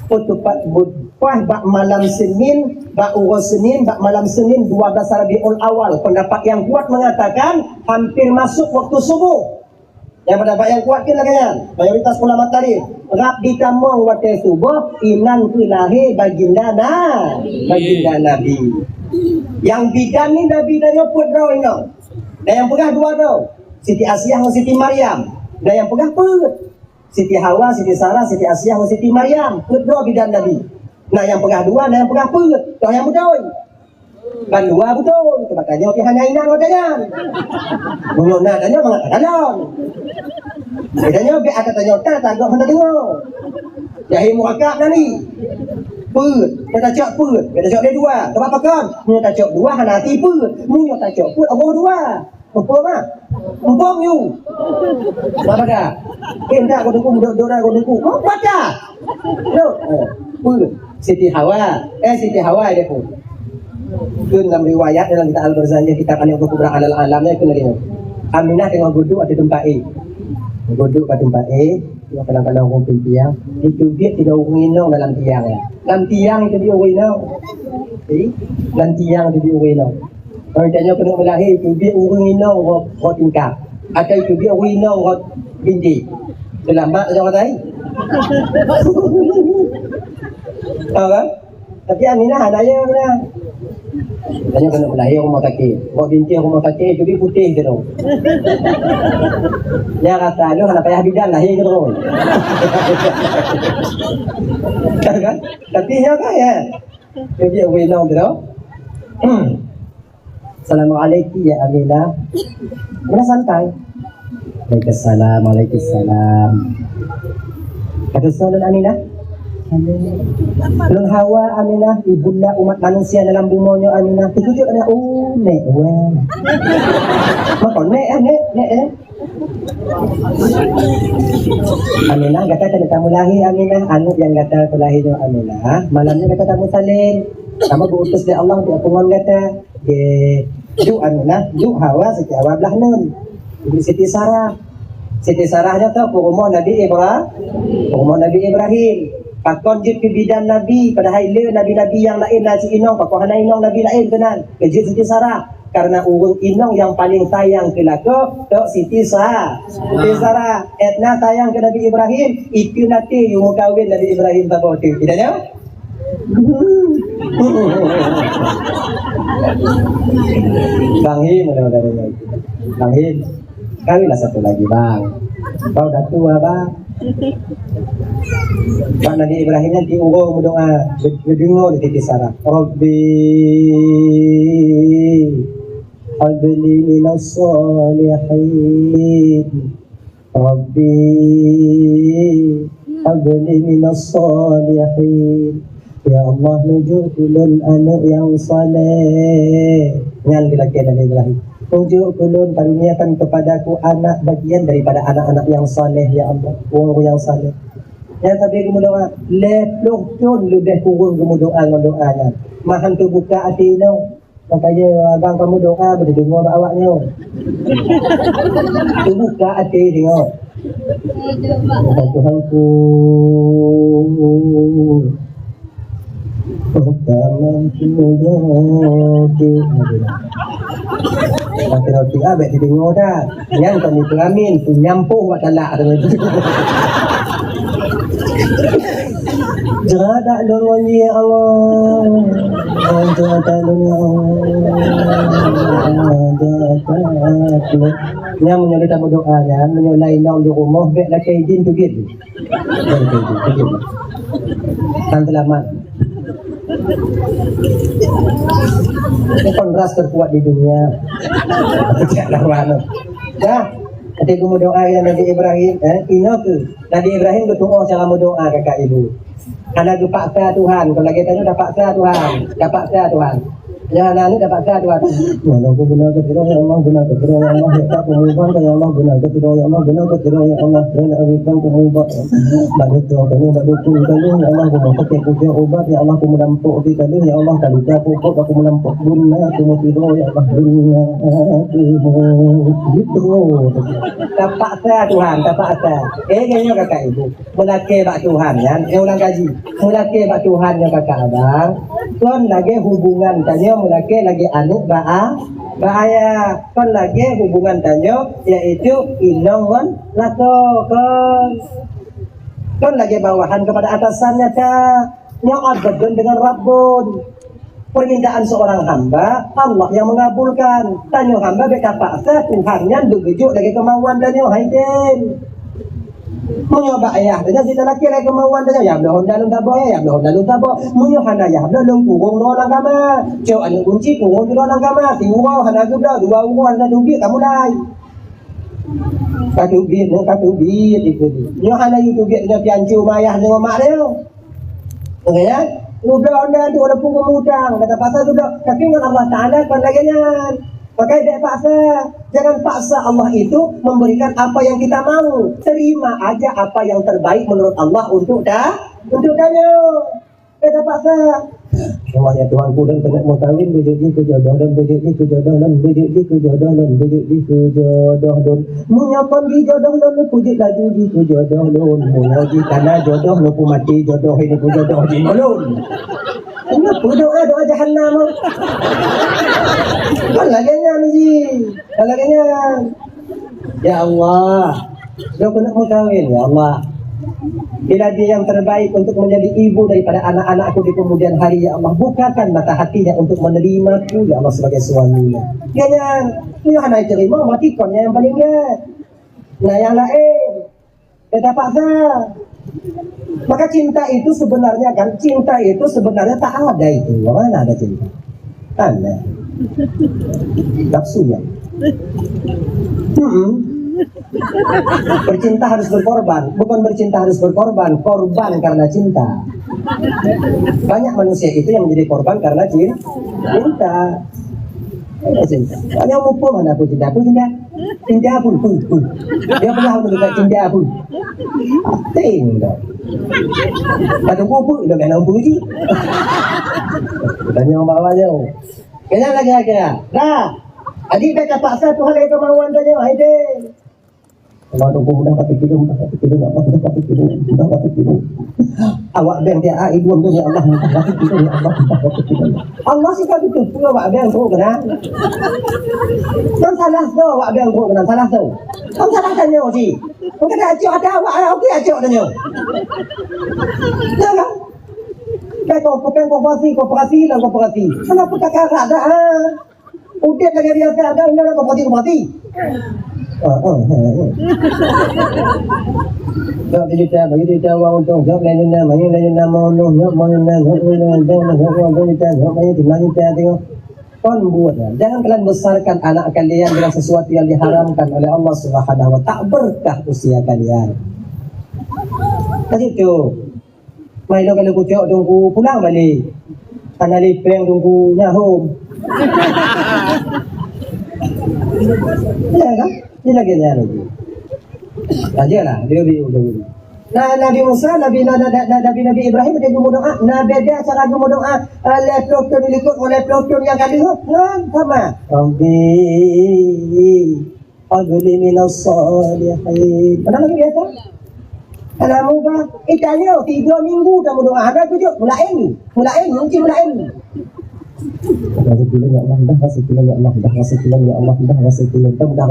petupat bu-, pas bak malam Senin, bak uroe Senin, bak malam Senin dua belas Rabiul Awal, pendapat yang kuat mengatakan hampir masuk waktu subuh. Nyang pendapat nyang kuat keuh lagée nyan, mayoritas ulama tarikh, rab jitamong watée suboh, inan keuh lahé baginda na-, baginda Nabi. Nyang bidan ni Nabi tanyoe peuet droe inong. Dan nyang peugah dua droe, Siti Asiah ngon Siti Maryam. Dan nyang peugah peuet, Siti Hawa, Siti Sarah, Siti Asiah ngon Siti Maryam. Peuet droe bidan Nabi. Na nyang peugah dua, na nyang peugah peuet. Toh nyang beutôi. Ban dua beutôi, teuma tanyoe pih hana inan watée nyan. Meunyoe na tanyoe mangat takalon. Tanyoe biar ada tanyoe ta tagok hana deungoe. Jahé murakab na ni. Peuet, ka tacok peuet, ka tacok lé dua. Sebab pakon? Meunyoe tacok dua hana hati peuet. Meunyoe tacok peuet Allah dua. Muphom ah? Muphom yue? Apa dah? Eh, ndak kau tunggu, duduk, duduk, kau tunggu. Oh, baca. Duduk. Eh, peuet. Siti Hawa. Eh, Siti Hawa dia pun. Kheun lam riwayat dalam kitab Al-Barzanji, kitab Al-Kubra Alal Alam ni, kheun lagée nyoe. Aminah teungoh geuduek ateueh teumpat éh. Geuduek bak teumpat éh, teungoh kalon-kalon ureuëng tiang. Jiteubiet sidroe ureuëng inong dalam tiang. Lam tiang jiteubiet ureuëng inong. Jadi, lam tiang jiteubiet ureuëng inong. Kalau tanyoe keuneuk meulahé, jiteubiet ureuëng inong rot, rot tingkap. Atau jiteubiet ureuëng inong rot binti. Seulamat tanyoe katai. Tahu kan? Tapi Aminah hana ya Aminah. Tanyoe keuneuk meulahé rumoh sakét. Rot binti rumoh sakét, jadi putéh tu. Nya rasa tu hana payah bidan lahé tu. Kan? Tapi ya kan ya. Jadi ureuëng inong tu. Hmm. Assalamualaikum ya Aminah. Aminah santai. Waalaikumsalam, waalaikumsalam. Ada soalan Aminah? Lôn Hawa Aminah, ibunda umat manusia dalam bumoe nyoe Aminah. Terkejut Aminah, oh, nek wah. Maka nek eh, nek, nek eh. Aminah, gata keuneuk tameulahé Aminah, aneuk nyang gata peulahé nyoe Aminah. Malam nyoe gata tamusalém. Kamoe geuutus lé Allah untuk peungon gata. Di, duek Aminah, duek Hawa, Siti Hawa blah nun. Ibu Siti Sarah. Siti Sarah nyoe teuh peurumoh Nabi Ibra-, peurumoh Nabi Ibrahim. Pakon jeuet keu bidan Nabi, padahai le nabi-nabi nyang laén na cit inong, pakon hana inong nabi laén keunan. Keu jeuet Siti Sarah. Karena ureueng inong nyang paleng sayang keu lakoe, tok Siti Sa-, Siti Sarah. Etna sayang keu Nabi Ibrahim, ikeu naté yue meukawen Nabi Ibrahim saboh teuk. Kita nyoe? Bang Him, ada, ada, ada. Bang Him. Kawinlah satu lagi, Bang. Bang udah tua, Bang. Bang Nabi Ibrahim nyan di ureueng meudoa, geudeungoe di Siti Sarah. Rabbi habli minas salihin. Rabbi habli minas salihin. Ya Allah, neujok keu lôn aneuk nyang saleh. Nyan geulakée Nabi Ibrahim. Neujok keu lôn, karuniakan kepadaku anak bagian daripada anak-anak yang saleh, ya Allah. Ureueng nyang saleh. Nyan sabe geumeudoa, lhée ploh thon leubeh kureueng geumeudoa ngon doa nyan. Meuhan teubuka até inong. Makanya abang kamu doa beudeungoe bak awak nyoe. Teubuka até deungoe. Tuhanku, Tuhanku, Mati roti abek dideungoe dah. Nyang kami pelamin tu nyampoh wak talak tu. Jeradak lôn ngon ye Allah. Jeradak lôn ya Allah. Jeradak lôn. Nyang meunyoe lôn tameudoa nyan, meunyoe laén nong di rumoh, bek lakée idin teubiet. Bek lakée idin teubiet. Tan seulamat. Kon ras terkuat di dunia. Tidak lawan. Dah, nanti aku berdoa ya Nabi Ibrahim, eh, inoe tu. Nabi Ibrahim geutu'oh cara meudoa kakak ibu. Hana geupaksa Tuhan, kon lagée tanyoe tapaksa Tuhan, tapaksa Tuhan. Nyan hana ni tapaksa Tuhan. Ya Allah, beuna keu sidroe, ya Allah, beuna keu sidroe, ya Allah, ya Allah, beuna keu sidroe, ya Allah, beuna keu sidroe, ya Allah, beuna keu sidroe, ya Allah. Bak dukun kami, bak dukun kami, ya Allah, aku mau pakai kucing ubat, ya Allah, aku meudampok di kali, ya Allah, kalau tak pokok aku meudampok beuna, aku mau tidur, ya Allah, beuna, aku mau tidur. Tapaksa Tuhan, tapaksa. Eh, kayaknya kakak ibu. Meulakée bak Tuhan nyan, eh, ulang kaji. Meulakée bak Tuhan nyoe kakak abang, kon lagée hubungan tanyoe meulakée lagée aneuk bak a-, bak ayah. Kon lagée hubungan tanyoe, yaitu inong ngon lakoe. Kon, kon lagée bawahan kepada atasan nyata. Nyoe abdun dengan rabbun. Permintaan seorang hamba, Allah yang mengabulkan. Tanyoe hamba bek tapaksa Tuhan nyan beugeujok lagée kemauan tanyoe, hai den. Meunyoe bak ayah, tanyoe si talakée lagée kemauan tanyoe, ya bloe honda lôn saboh, ya bloe honda lôn saboh. Meunyoe hana ya bloe lôn kurong droe lam kama. Cok aneuk kunci kurong droe lam kama. Siuroe hana geubloe, dua uroe hana teubiet, ka mulai. Ka teubiet, ka teubiet ikeu. Nyoe hana yue teubiet, nyoe pian cuma ayah nyoe mak dia. Oke ya? Udah anda tu walaupun kamu utang, kata paksa juga, tapi dengan Allah Ta'ala kon lagée nyan. Pakai dek paksa. Jangan paksa Allah itu memberikan apa yang kita mau. Terima aja apa yang terbaik menurut Allah untuk ta-, untuk tanyoe. Eh, tak paksa. Namanya Tuhanku dan kena mau kawin, bejek jih keu jodoh dan bejek jih keu jodoh dan bejek jih keu jodoh dan bejek jih keu jodoh dan. Meunyoe kon jih jodoh lôn, neupeujiek laju jih keu jodoh lôn. Meunyoe jih kana jodoh, neupeumaté jodoh, neupeujodoh jih ngon lôn. Kenapa doa, doa jahanam? Kan lagée nyan jih. Kan lagée nyan. Ya Allah, jok keuneuk meukawen, ya Allah. Bila dia yang terbaik untuk menjadi ibu daripada anak-anakku di kemudian hari, ya Allah. Bukakan mata hatinya untuk menerimaku, ya Allah, sebagai suaminya. Dia yang, dia hana terima, mati kon yang paling dia. Nah, yang lain. Dia terpaksa. Maka cinta itu sebenarnya kan, cinta itu sebenarnya tak ada itu. Mana ada cinta? Ada. Nafsu ya. Mm-mm. Bercinta harus berkorban. Bukan bercinta harus berkorban, korban karena cinta. Banyak manusia itu yang menjadi korban karena cin-, cinta. Karena cinta. Hanya mumpung mana aku cinta, aku cinta. Cinta pun, pun, pun. Dia pernah mendekat cinta pun. Ting dah. Kata gua pun, dah kena pun je. Tanya orang bawah jauh. Kena lagi-lagi. Dah. Adik dah terpaksa Tuhan ada kemauan tanya. Hai deh. Waduh, mudah bacut kilo, mudah bacut kilo, ya Allah, mudah bacut kilo, mudah bacut kilo. Awak beng tiap hari dua, ya Allah, mudah bacut kilo, ya Allah, mudah bacut kilo. Allah sih tak betul, pun awak beng tu kena. Kan salah tu, awak beng tu kena, salah tu. Kan salah tanya sih. Bukan ada acok, ada awak, ada okey acok tanya. Ya kan? Dah kau, kau peng koperasi, koperasi lah koperasi. Kenapa tak karat dah, ha? Udép lagèe biasa, ada undang koperasi-koperasi. Ah, ah, ah, ah. Jawab sejuta, bagi sejuta uang untung. Jawab lhèe juta, bagi lhèe juta mau untung. Jawab mau juta, jawab mau juta, jawab mau juta, jawab mau juta, jawab mau juta, tengok. Kon buat, ya. Jangan kalian besarkan anak kalian dengan sesuatu yang diharamkan oleh Allah Subhanahu wa Taala. Tak berkah usia kalian. Kasih tu. Mai lôn ka lheueh kucok teungku pulang balek. Hana lé péng teungku nyahom. Ya kan? Ni lagèe nyan lagi. Ajalah, dia bi udah. Nah, Nabi Musa, Nabi, na- na- na- Nabi, Nabi Ibrahim dia geumeudoa. Nah, beda cara geumeudoa. Ah, lhèe ploh thôn likot, lhèe ploh thôn nyang ka lheueh. Nah, sama. Rabbi habli minas shalihin. Padahal lagi biasa. Kalau muka, eh, tanya, tiga minggu dah berdoa, ada tujuh. Mulai ni, mulai ni, mungkin mulai ni. Dah rasa pulang, ya Allah, dah rasa pulang, ya Allah, dah rasa pulang, ya Allah, dah rasa pulang, dah, dah,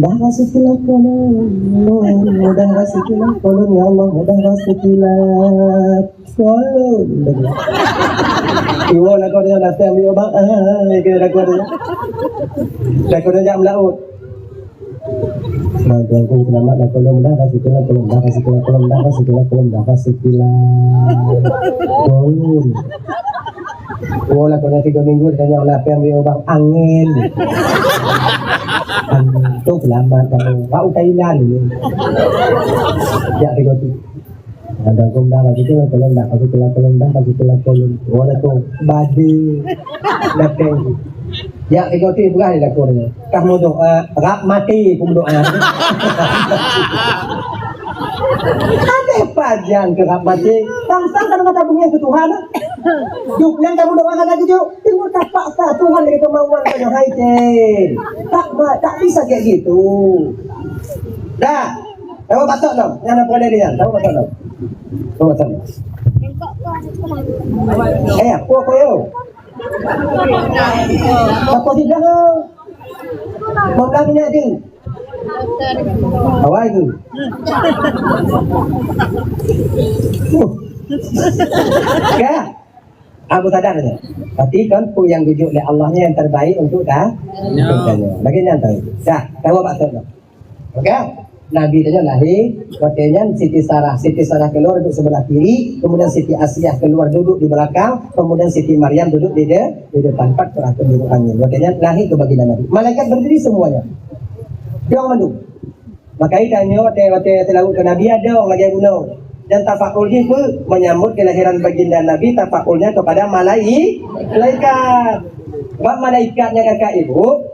dah rasa pulang, pulang, dah rasa pulang, pulang, ya Allah, dah rasa pulang, pulang. Iwoe lakoe nyoe datang, bang, ah, kira lakoe nyoe. Lakoe nyoe jak meulaôt. Nah, Tuhanku, selamat dah kolom dah, kasih kilat kolom dah, kasih kilat kolom dah, kasih kilat kolom dah, kasih kilat kolom. Oh, lah, kena tiga minggu ditanya oleh apa yang beliau bang angin. Angin tu selamat kamu. Bau Thailand ni. Ya, tiga tu. Ada kolom dah, kasih kilat kolom dah, kasih kilat kolom dah, kasih kilat kolom. Oh, lah tu. Badi. Datang. Ya, tiga tu berah dia lakukan. Kah mau doa, rap mati pun doa. Ada pajan ke rap mati. Bangsa kan mata dunia ke Tuhan. Dup nang kamu doa kan lagi juk. Tengok tak paksa Tuhan dari kemauan kau hai cen. Tak ma- tak bisa kayak gitu. Dah. Tahu batok dong. Yang apa dia? Tahu batok dong. Tahu batok. Eh, apa kau yo? Apa sih dah? Mau bilang ni ada. Awai tu. Ka? Aku sadar je. Tapi kan peue nyang geujok lé Allah nyan nyang terbaik untuk dah. Ya. Untuk dah. Bagi nyan tahu. Dah, tahu apa tu? Oke? Nabi tanya lahir, watèe nyan Siti Sarah. Siti Sarah keluar duduk sebelah kiri, kemudian Siti Asiah keluar duduk di belakang, kemudian Siti Maryam duduk di de-, di depan. Empat perahu kebiruan nyan. Watèe nyan lahir keu baginda Nabi. Malaikat berdiri semuanya. Dong mandum. Maka itanyoe watèe, watèe seulaweuet keu Nabi adong lagèe gunong. Dan tafaul jih peue? Menyambut kelahiran baginda Nabi, tafaulnya kepada malai-, malaikat. Bak malaikat nyang kakak ibu,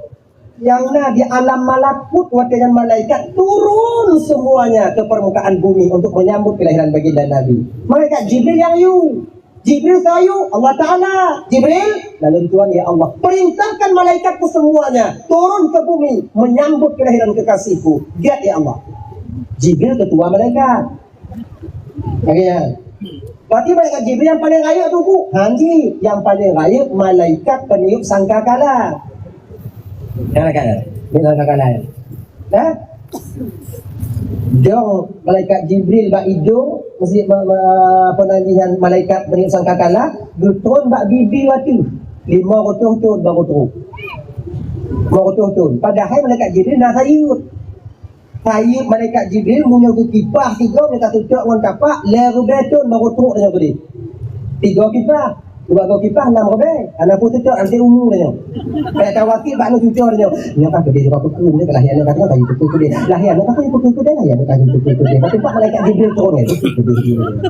nyang na di alam malakut watèe nyan malaikat turun semuanya ke permukaan bumi untuk menyambut kelahiran baginda Nabi. Malaikat Jibril nyang yue. Jibril soe yue? Allah Taala. Jibril, lalu Tuhan, ya Allah, perintahkan malaikat ke semuanya turun ke bumi menyambut kelahiran kekasihku. Giat ya Allah. Jibril ketua malaikat. Lagi ya. Berarti malaikat Jibril yang paling rayeuk tu, Bu? Hanji, yang paling rayeuk malaikat peniup sangkakala. Ya, kan? Ni sangkakala. Ha? Dong malaikat Jibril bak idong, mesti ma-, ma-, apa nan jihnyan malaikat peniup sangkakala, geutron bak bibi watèe. Lima ratus thon baru trok. Lima ratus thon. Padahai malaikat Jibril na sayeup. Sayeup malaikat Jibril meunyoe geukipah sigoe, meunyoe tatucok ngon tapak, lhèe ribèe thon baru trok tanyoe keudéh. Tiga kipah, dua go kipah, enam ribèe. Hana peue teucok, nanti umu tanyoe. Kayak tawakil bak aneuk cucu tanyoe. Nyoe ka keudéh, nyoe ka peukeuh, nyoe ka lahé aneuk ka, nyoe ka peukeuh keudéh. Lahé aneuk ka, peukeuh keudéh, lahé aneuk ka, peukeuh keudéh. Lepas tu, malaikat Jibril turun, kan?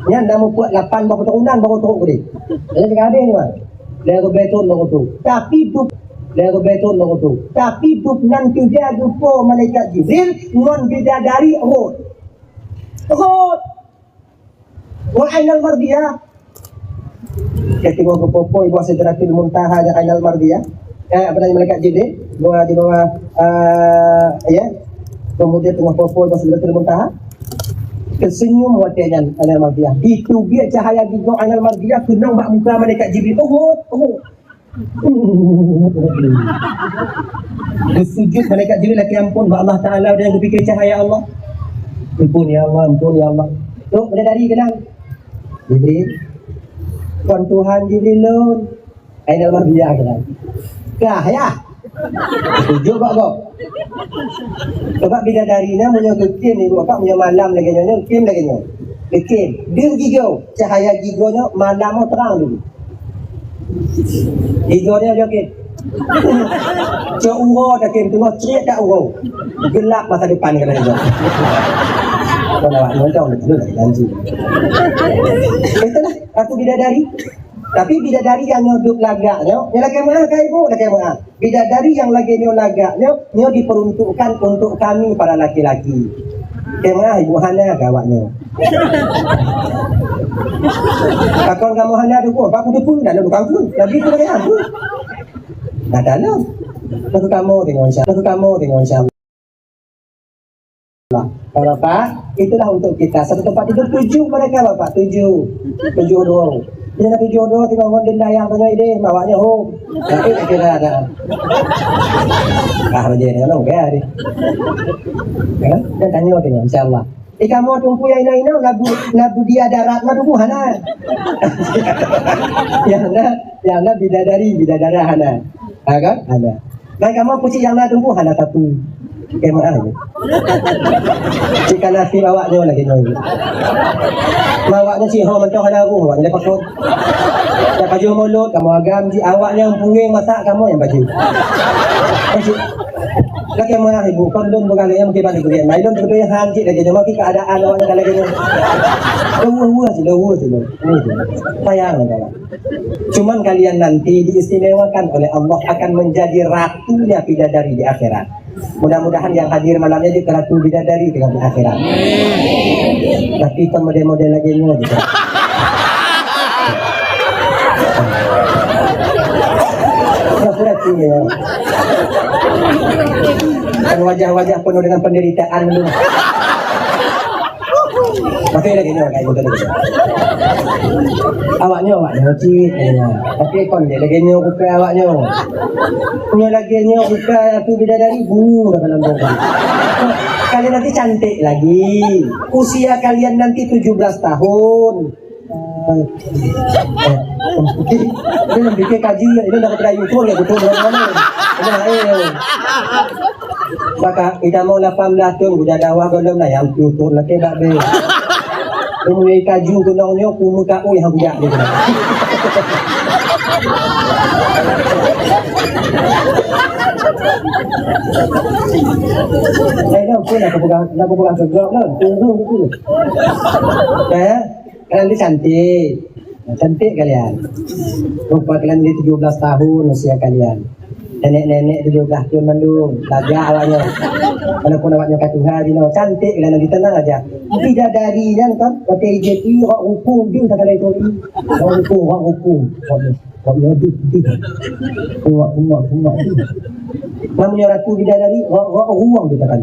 Nyan dah mupeuk lapan boh keturunan baru trok keudéh. Jadi, teuka habéh nyoe. Lhèe ribèe thon baru trok. Tapi dup, lhèe ribèe thon baru trok. Tapi dup nan teuga geupo malaikat Jibril ngon bidadari rhot. Rhot. Wa ainal mardiyah. Ketika geupo-po di bawah Sidratul Muntaha dan Ainal Mardiyah. Eh, apa nama malaikat Jibril? Di bawah, di bawah, eh, ya. Kemudian teungoh poh-poh bak Sidratul Muntaha. Teusenyum watée nyan Ainal Mardiyah. Jiteubiet cahya gigoe Ainal Mardiyah keunong bak muka malaikat Jibril. Uhud, Uhud. Beusujud malaikat Jibril, lakée ampôn bak Allah Taala, dan geupike cahya Allah. Ampôn ya Allah, ampôn ya Allah. Tu bidadari keunan. Jibril. Kon Tuhan Jibril lôn. Ainal Mardiyah keunan. Kah ya? Sujud bak gob. Sebab bidadari nyan meunyoe geukiem ibu bapak, meunyoe malam lagée nyoe, nyoe geukiem lagée nyoe. Geukiem. Deuh gigoe, cahya gigoe nyoe malam nyoe terang dulu. Gigoe nyoe joget. Cok uroe dah kiem, teungoh ceriet dak uroe. Gelap masa depan kata dia. Kau nak nonton dulu dah janji. Itulah ratu bidadari. Tapi bidadari nyang nyoe duek lagak nyoe, nyoe lakée meu'ah ka ibu, lakée meu'ah. Bidadari nyang lagée nyoe lagak nyoe, nyoe diperuntukkan untuk kami para laki-laki. Lakée meu'ah ibu, hana ka awak nyoe. Pakon kamoe hana dukung, bak kuteupeu dah lalu kangkung. Lagi tu bagaimana? Nah, dalam. Lagu kamoe tengok insya-, lagu kamoe tengok insya-Allah. Bapak, itulah untuk kita. Satu tempat tidur tujuh mereka, Bapak, tujuh. Tujuh orang. Bila tujuh orang tengok ngon denda yang tengah ini, awaknya home. Tapi tak kira ada. Ah, raja ni, kalau enggak ni. Ya kan? Dan tanya tengok, insya-Allah. Eh, kamoe teungku nyang inong-inong, lagu, lagu dia darat mah teungku hana. Nyang na, nyang na bidadari, bidadara hana. Ha kan? Hana. Dan kamoe kucing nyang na teungku hana sapeue. Kemah je. Cik ka nasib awak nyoe lagée nyoe. Ma awak nyoe siho mantong hana ruh awak nyoe pakon. Dak pajoh mulod kamoe agam ji awak nyang punggeng masak kamoe nyang pajoh. Lagée meu'ah ibu, kon lôn bukan lagée mungkin balik kuliah. Mai lôn beutôi han cit lagée nyoe, mungkin keadaan awak nyoe lagée nyoe. Leuweue-weue sih, leuweue sih lôn. Leuweue sih. Sayang lah kawan. Cuman kalian nanti diistimewakan oleh Allah, akan menjadi ratunya bidadari di akhirat. Mudah-mudahan yang hadir malam ini jadi ratu bidadari dengan di akhirat. Tapi kon model-model lagée nyoe gitu. Pura-pura tinggi, ya. Dan wajah-wajah penuh dengan penderitaan tu. Tapi lagée nyoe, kayak gitu, gitu. Awak nyoe, awak nyoe cit, ya. Tapi kon dia lagée nyoe bukan awak nyoe. Nyoe lagée nyoe bukan ratu bidadari, bu dah dalam dongeng. Kalian nanti cantik lagi. Usia kalian nanti tujuh belas tahun. Ini pikir kaji, ini dah kena YouTube ya, betul mana? Ini lain. Maka kita mau lapan belas tahun, udah dakwah belum lah, yang YouTube lagi tak be. Dia mulai kaju gunung nyo, ku muka oi hang budak dia. Saya dah pun aku pegang, aku pegang tegak lah. Tunggu gitu. Eh? Kalian ni cantik. Nah, cantik kalian. Rupa kalian ni tujuh belas tahun usia kalian. Nenek-nenek tujuh belas tahun mandum. Lagak awaknya. Walaupun awaknya ka tuha jinoe, cantik kalian lagi, tenang aja. Bidadari nyan kan, pakai ijeti, rok rukung, jeng segala itu. Rok rukung, rok rukung. Rok rukung. Rok nyoe dih, dih. Kuat, kuat, kuat, dih. Namanya ratu bidadari, rok, rok ruang kita kan.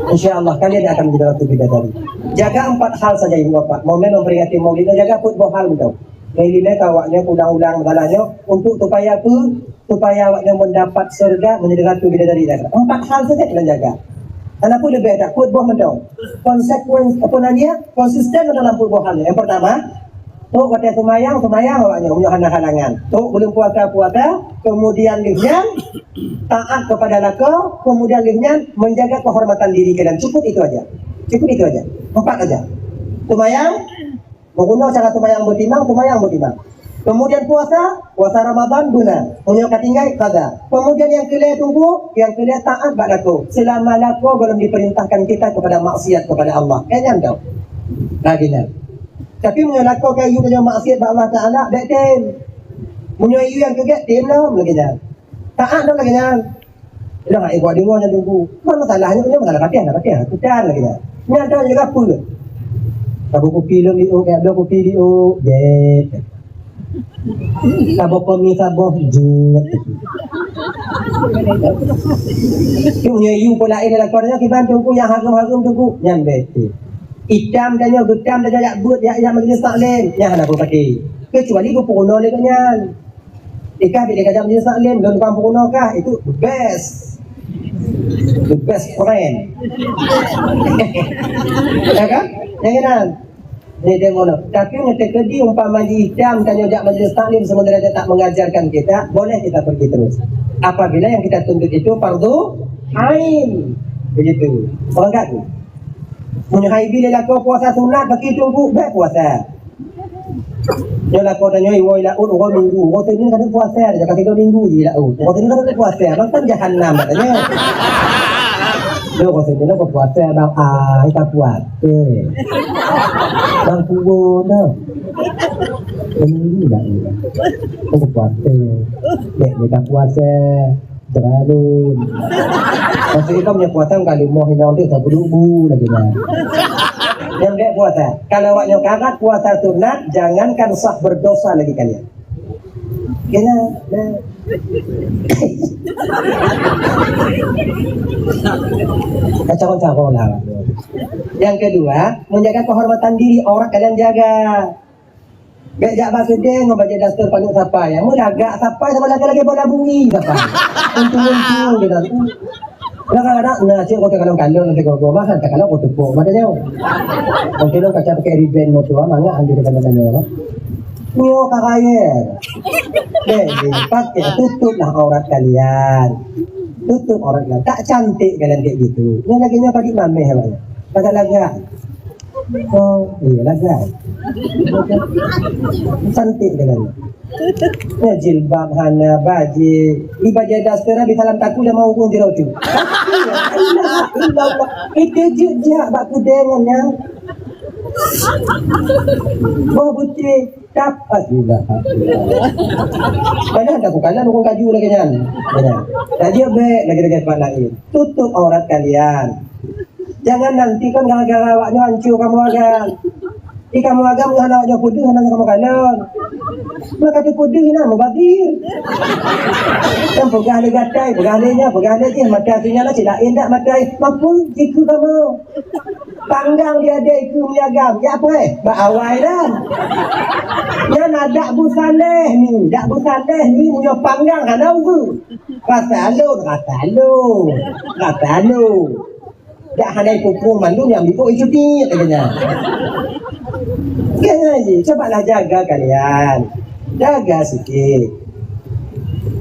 Insya Allah, kalian akan menjadi ratu bidadari. Jaga empat hal saja ibu bapak. Momen memperingati maulid, jaga peuet boh hal beutôi. Nyang lima ka awaknyoe ulang-ulang masalah nyoe untuk supaya apa? Supaya awaknyoe mendapat syurga menjadi ratu bidadari. Empat hal saja kalian jaga. Kenapa lebih tak peuet boh mantong? Konsekuensi apa namanya? Konsisten dalam peuet boh hal. Yang pertama, trok watée seumayang, seumayang awaknyoe meunyoe hana halangan. Trok buleuen puasa, puasa, kemudian lheueh nyan taat kepada lakoe, kemudian lheueh nyan menjaga kehormatan diri kalian. Cukup itu aja. Cukup itu aja. Empat aja. Seumayang, meugunoe cara seumayang beutimang, seumayang beutimang. Kemudian puasa, puasa Ramadan beuna. Meunyoe ka tinggai, qada. Kemudian nyang keulhèe teungku, nyang keulhèe taat bak lakoe. Selama lakoe belum diperintahkan kita kepada maksiat kepada Allah. Kan nyan tau. Lagi nyan. Tapi meunyoe lakoe ka yue tanyoe maksiat bak Allah Taala, bèk tem. Meunyoe yue nyang keugèt, tem lom lagèe nyan. Taat lom lagèe nyan. Dah nak ibuat deungoe nyan teungku. Kon masalah nyoe, nyoe masalah Fatihah, Fatihah. Kutan lagèe nyan. Nyan dah jaga peue. Saboh kupi lom diuk, kaya dua kupi diuk. Jét. Saboh komi saboh jét. Tu nyoe yue pula lakoe nyoe kiban teungku nyang hareuem-hareuem teungku nyan bèk. Itam tanyoe geutam tanyoe jak beuet jak, jak majlis taklim nyan hana peue paké. Kecuali geupeurunoe lé geuh nyan. Ikah bila kajak majlis taklim lôn tukang peurunoe kah, itu the best. The best friend. Ya kan? Ya kan? Jadi dia ngono. Tapi ngetek di umpama di itam tanyoe jak majlis taklim sementara dia tak mengajarkan kita, boleh kita pergi terus. Apabila yang kita tuntut itu fardu ain. Begitu. Faham tak? Meunyoe hai bila lakoe puasa sunat bagi teungku, bèk puasa. Nyoe lakoe tanyoe iwoe laôt uroe minggu. Uroe Senin kadang puasa aja, kasih dua minggu je laôt. Uroe Senin kadang puasa, bang kan jahanam katanya. Nyoe uroe Senin apa puasa bang? Ah, kita puasa. Bang kubur dah. Seminggu dah ni. Apa puasa? Dek, kita puasa. Terlalu. Maksud itu punya puasa kalau mau hilang tu tak perlu bu lagi dah. Yang dek puasa. Kalau awak nyoe karat puasa sunat, jangankan sah, berdosa lagi kalian. Kena, nah. Kacau-kacau lah. Yang kedua, menjaga kehormatan diri, aurat kalian jaga. Bèk jak bak keudè ngon bajèe daster paneuk sapai. Amun lagak sapai sama lagak lagèe bola bui sapai. Untung-untung je dah. Kadang-kadang na cit kote kalon-kalon nanti gogo mah kan kalau kote pok mata jauh. Mungkin lo kaca pakai riben moto mangat anjir kadang-kadang. Nyoe ka kaya. Dek, pakai tutuplah aurat kalian. Tutup aurat kalian. Tak cantik kalian kayak gitu. Nyoe lagi nyoe pakai mameh awak. Lagak-lagak. Oh, iya lagak. Cantik kalian. Ya jilbab hana, bajèe. Di bajèe daster di salam takut dah mau urung di roti. Itu jejak bak kudè ngon nyang. Boh beutih. Dapat juga. Padahal tak bukan urung kaju lagi nyan. Nah, dia baik lagi-lagi tempat lain. Tutup aurat kalian. Jangan nanti kan gara-gara awak nyoe hancur kamu agam. Di kamu agam hana awak nyoe peudeuh hana kamu kalon. Maka tu peudeuh na mubazir. Kan peugah lé gatai, peugah lé nyoe, peugah lé jih, mata tu nyan lah cit laén dak matai. Mampu jiku kamu. Panggang dia ada iku menyagam. Ya apa eh? Bak awai dah. Nyan adak busaleh ni. Dak busaleh ni punya panggang hana ugu. Rasa alun, rasa alun. Rasa alun. Dak hana ipupung mandum nyang mibuk icuti katanya. Kena je, cobalah jaga kalian. Jaga sikit.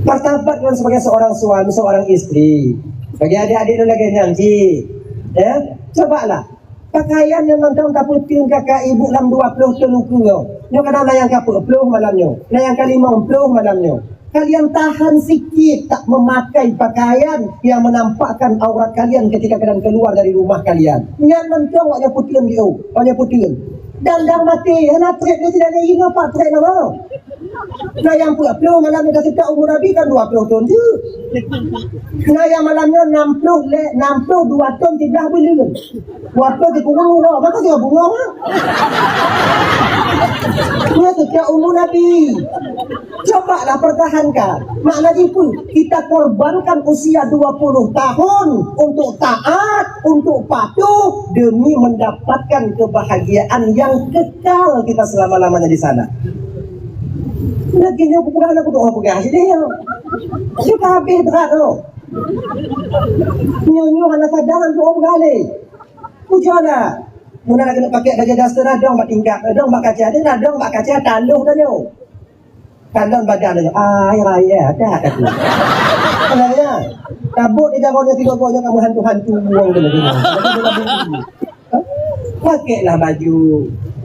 Martabat kan sebagai seorang suami, seorang istri. Bagi adik-adik lagi nyan ji. Ya, cobalah. Pakaian nyang mantong tapeuteun kakak ibu lam dua puluh thon ukeue. Nyoe kadang na nyang ka peuet ploh malam nyoe, na nyang ka limong ploh malam nyoe. Kalian tahan sikit tak memakai pakaian yang menampakkan aurat kalian ketika kalian keluar dari rumah kalian. Nyan mantong awak nyan peuteun di oh, awak nyan peuteun. Dan dang maté, hana trek dia tidak ada ingat pak trek nama. Nah yang peuet ploh malam yang kasih tak umur Nabi kan dua puluh tahun tu. Nah yang malamnya enam puluh le, enam puluh dua tahun tiga bulan. Waktu di kubur uroe, maka dia bungong ah. Dia sejak umur Nabi. Cobalah pertahankan. Makna itu, kita korbankan usia dua puluh tahun untuk taat, untuk patuh demi mendapatkan kebahagiaan yang kekal kita selama-lamanya di sana. Lagi nyoe bukan aku doa pegang sini ya. Sudah habis berat tu. Nyoe-nyoe hana sadar doa pegang. Ujoe na. Meunan lagèe pakai bajèe daster radong bak tingkap, radong bak kaca, dia radong bak kaca taloh tanyoe. Taloh badan tanyoe. Ai raya dah kata. Kenapa ya? Tabut di jago dia tiga gok kamu hantu-hantu buang tu lagi. Pakailah baju.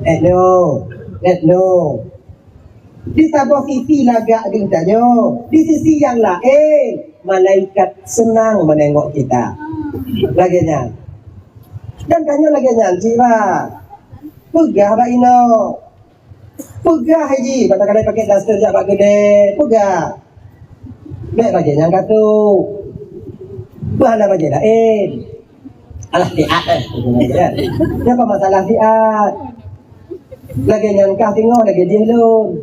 Eh no. Eh no. Di saboh sisi lagak geutanyoe, di sisi nyang laén malaikat seunang meunengok kita. Lagèe nyan. Dan tanyoe lagèe nyan cit bah. Peugah bak inong. Peugah ji, bak kadang pakai daster jak bak keudè. Peugah. Bèk bajèe nyang ka trok. Bah na bajèe laén. Alah siat eh. Napa masalah siat? Lagèe nyan kah singoh lagèe jih lôn.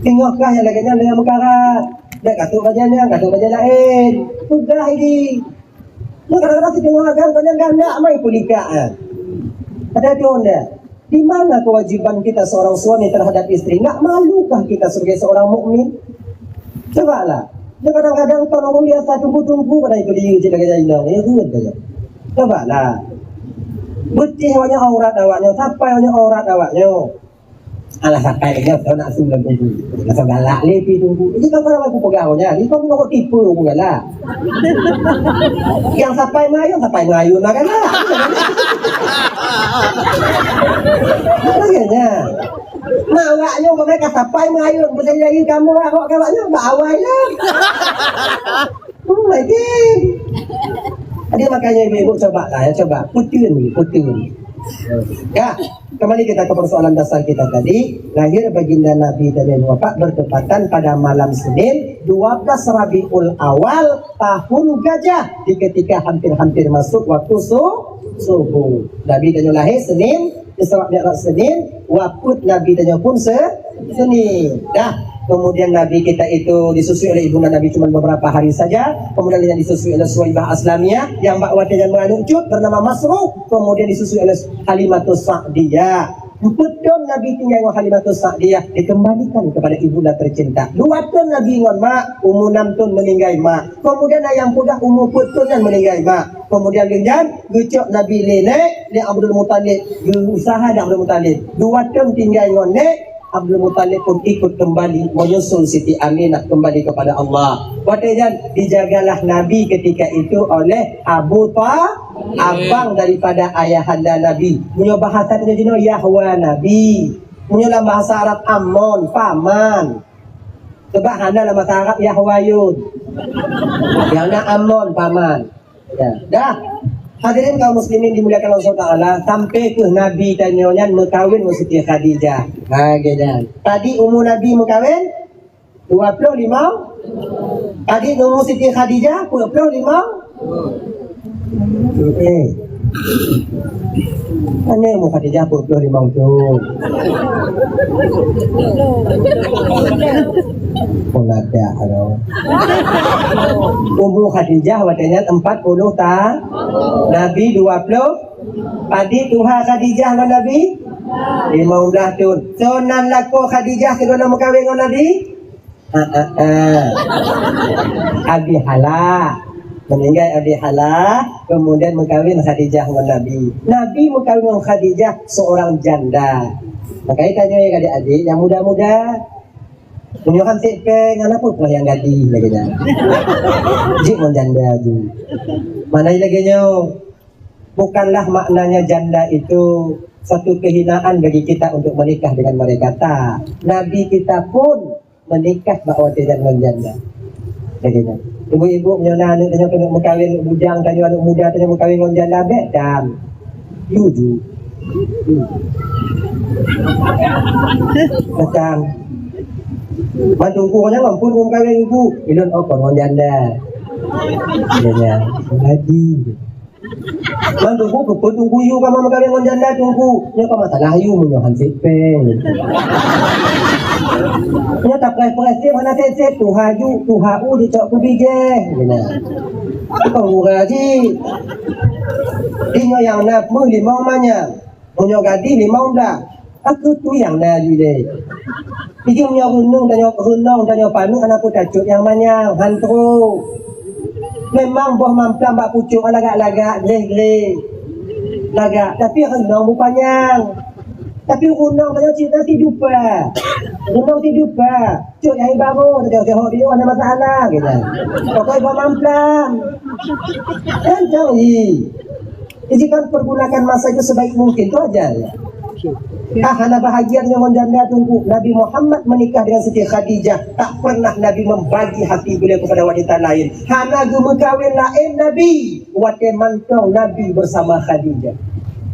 Singoh kah nyang lagèe nyan lagèe meukarat. Dak katuk bajèe nyan, katuk bajèe laén. Peugah ini. Nyan kadang-kadang si teungoh agam, kadang-kadang nak mai peulikak, eh. Ada tu ndak? Di mana kewajiban kita seorang suami terhadap istri? Nak malukah kita sebagai seorang mukmin? Cobalah. Nyan kadang-kadang kon ureueng biasa tunggu-tunggu pada itu dia je lagèe inong. Ya, betul saja. Cobalah. Beutih awaknyan aurat awaknyan, sapai awaknyan aurat awaknyan. Alah, sapai lagèe nyoe, nak su lam tunggu. Rasa galak lé pi tunggu. Jadi, kapan aku peugah awaknyan? Ni kau nak tipe aku galak. Nyang sapai mengayun, sapai mengayun lah galak. Makanya, nak awaknyan, kau mereka sapai mengayun. Bisa jadi kamu lah, awak, awaknyan, bak awai lah. Oh my God. Jadi makanya ibu-ibu coba lah ya, coba. Putin, putin. Ya, kembali kita ke persoalan dasar kita tadi. Lahir baginda Nabi dan wafat bertepatan pada malam Senin, dua belas Rabiul Awal, tahun gajah, di ketika hampir-hampir masuk waktu su-, subuh. Nabi dan lahir Senin, Isra Mi'raj Senin, wafat Nabi tanyoe pun se-, Senin. Dah. Kemudian Nabi kita itu disusui oleh ibunda Nabi cuma beberapa hari saja. Kemudian yang disusui oleh Suwaibah Aslamiyah, yang bak watèe nyan meuaneuk cut bernama Masruq. Kemudian disusui oleh Halimatus Sa'diyah. Empat tahun Nabi tinggal dengan Halimatus Sa'diyah, dikembalikan kepada ibunda tercinta. Dua tahun Nabi ngon mak, umur enam tahun meninggal mak. Kemudian ayah peugah umur empat tahun nyan meninggal mak. Kemudian lheueh nyan geucok Nabi lé nèk, lé Abdul Muthalib, geuusaha lé Abdul Muthalib. Dua tahun tinggai ngon nèk, Abdul Muthalib pun ikut kembali menyusul Siti Aminah kembali kepada Allah. Watèe nyan dijagalah Nabi ketika itu oleh Abu Tha-, abang daripada ayahanda Nabi. Meunyoe bahasa kita jinoe Yahwa Nabi. Meunyoe dalam bahasa Arab Ammon, paman. Sebab hana dalam bahasa Arab Yahwayun. Yang na Ammon, paman. Ya, dah. Hadirin kaum muslimin dimuliakan Allah subhanahu wa taala, sampai keuh Nabi tanyoe nyan meukawen ngon Siti Khadijah. Ha, gitu. Tadi umur Nabi meukawen dua puluh lima. Tadi umur Siti Khadijah dua puluh lima. Eh. Mana umur Khadijah dua puluh lima tahun? Pun ada, aduh. Umur Khadijah watèe nyan empat puluh ta-, Nabi dua puluh. Padit tuha Khadijah ngon Nabi? Lima belas tahun. Soe nan lakoe Khadijah sigohlom meukawen ngon Nabi? Ha, ha, ha. Abi Halah. Meninggai Abi Halah, kemudian meukawen Khadijah ngon Nabi. Nabi meukawen ngon Khadijah seorang janda. Makanya tanya ya adik-adik yang muda-muda, meunyoe han sép péng, hana peue nyang gadih lagèe nyan. Jeuet ngon janda ju. Makna lagèe nyoe, bukanlah maknanya janda itu satu kehinaan bagi kita untuk menikah dengan mereka. Tak. Nabi kita pun menikah bak watèe nyan ngon janda. Lagèe nyan. Ibu-ibu, meunyoe na aneuk tanyoe keuneuk meukawen, bujang tanyoe, aneuk muda tanyoe meukawen ngon janda, bèk dam. Tuju. Datang. Man Teungku nyan ampun ureueng kawin ibu. Ilôn oh kon ngon janda. Iya nya. Lagi. Man Teungku keupeue Teungku yue kamoe meukawen ngon janda Teungku. Nyoe ka masalah yue meunyoe han sép péng. Nyoe tapreh-preh sép hana sép-sép tuha ju, tuha u dicok keu bijéh. Gitu. Kon gura jih. Ingat nyang na meulimong manyang. Meunyoe gadih limong blah, aku tu nyang na jih lé. Ijih meunyoe reunong tanyoe, reunong tanyoe paneuk hana peue tacok nyang manyang, han trok. Memang boh mamplam bak pucok lagak-lagak, gleh-gleh. Lagak, tapi reunong beu panyang. Tapi reunong tanyoe cit na sijupa. Reunong sijupa. Cok nyang baru, teuka teuhok di luwa, hana masalah, gitu. Pokoknya buat mamplam. Kan, Cong, i. Jadi kan pergunakan masa itu sebaik mungkin, itu aja, ya. Ah, hana bahagia dengan janda Teungku. Nabi Muhammad menikah dengan Siti Khadijah, tak pernah Nabi membagi hati beliau kepada wanita lain. Hana geumeukawen lain Nabi, watèe mantong Nabi bersama Khadijah.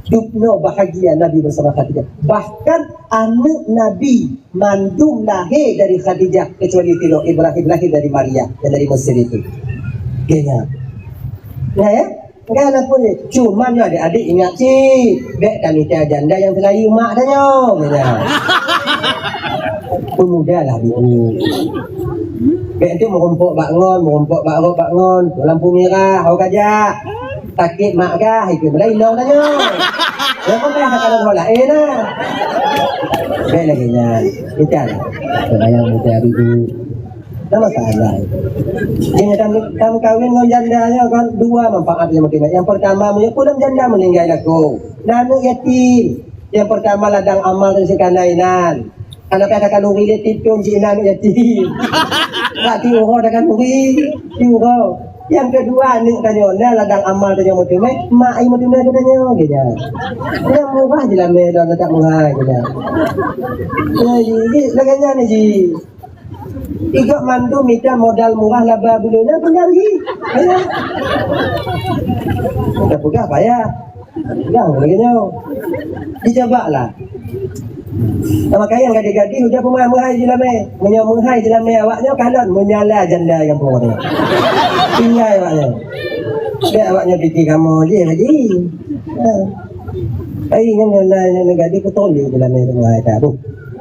Dubnoe bahagia Nabi bersama Khadijah. Bahkan aneuk Nabi mandum lahé dari Khadijah, kecuali sidroe Ibrahim lahé dari Maria, nyang dari Mesir itu. Geuh nyan. Nah, ya? Kan aku ni, cuman nyoe adik-adik ingat cit, bèk tamita janda nyang seulayu mak tanyoe, gitu. Pemudalah dulu. Bèk tu meurumpok bak ngon, meurumpok bak rot bak ngon, tu lampu mirah, ho kajak. Sakét mak kah, itu mulai inong tanyoe. Ya kan payah takalon ho laén nah. Bèk lagèe nyan. Ikan. Bayang muda dulu. Tak masalah. Jadi, tam, tam kawin ngon janda nyoe kan dua manfaat yang penting. Yang pertama, meunyoe janda meninggai lakoe, na aneuk yatim. Yang pertama, ladang amal dari sekalian. Aneuk kata kan ureueng yatim pun cina aneuk yatim. Tak tiuroe dah kan ureueng, tiuroe. Yang kedua, aneuk tanyoe, na ladang amal tanyoe meuteumé, mak ai meuteumé ke tanyoe, gitu. Yang murah je lah mé dan tak murah, gitu. Nah, jadi, lagèe nyan ji. Igok mandum mita modal murah laba buleuen nyan peugah lagi. Ayo. Dah peugah payah. Peugah lagèe nyoe. Dicoba lah. Sama kaya gadih-gadih udah peumeuhai-meuhai jilamé. Meunyoe meuhai jilamé awak nyoe kalon meunyoe la janda nyang po nyoe. Tinggai awak nyoe. Dak awak nyoe pike kamoe je lagi. Ha. Ai nyoe la nyoe gadih kutolak jilamé peumeuhai ka. Buh.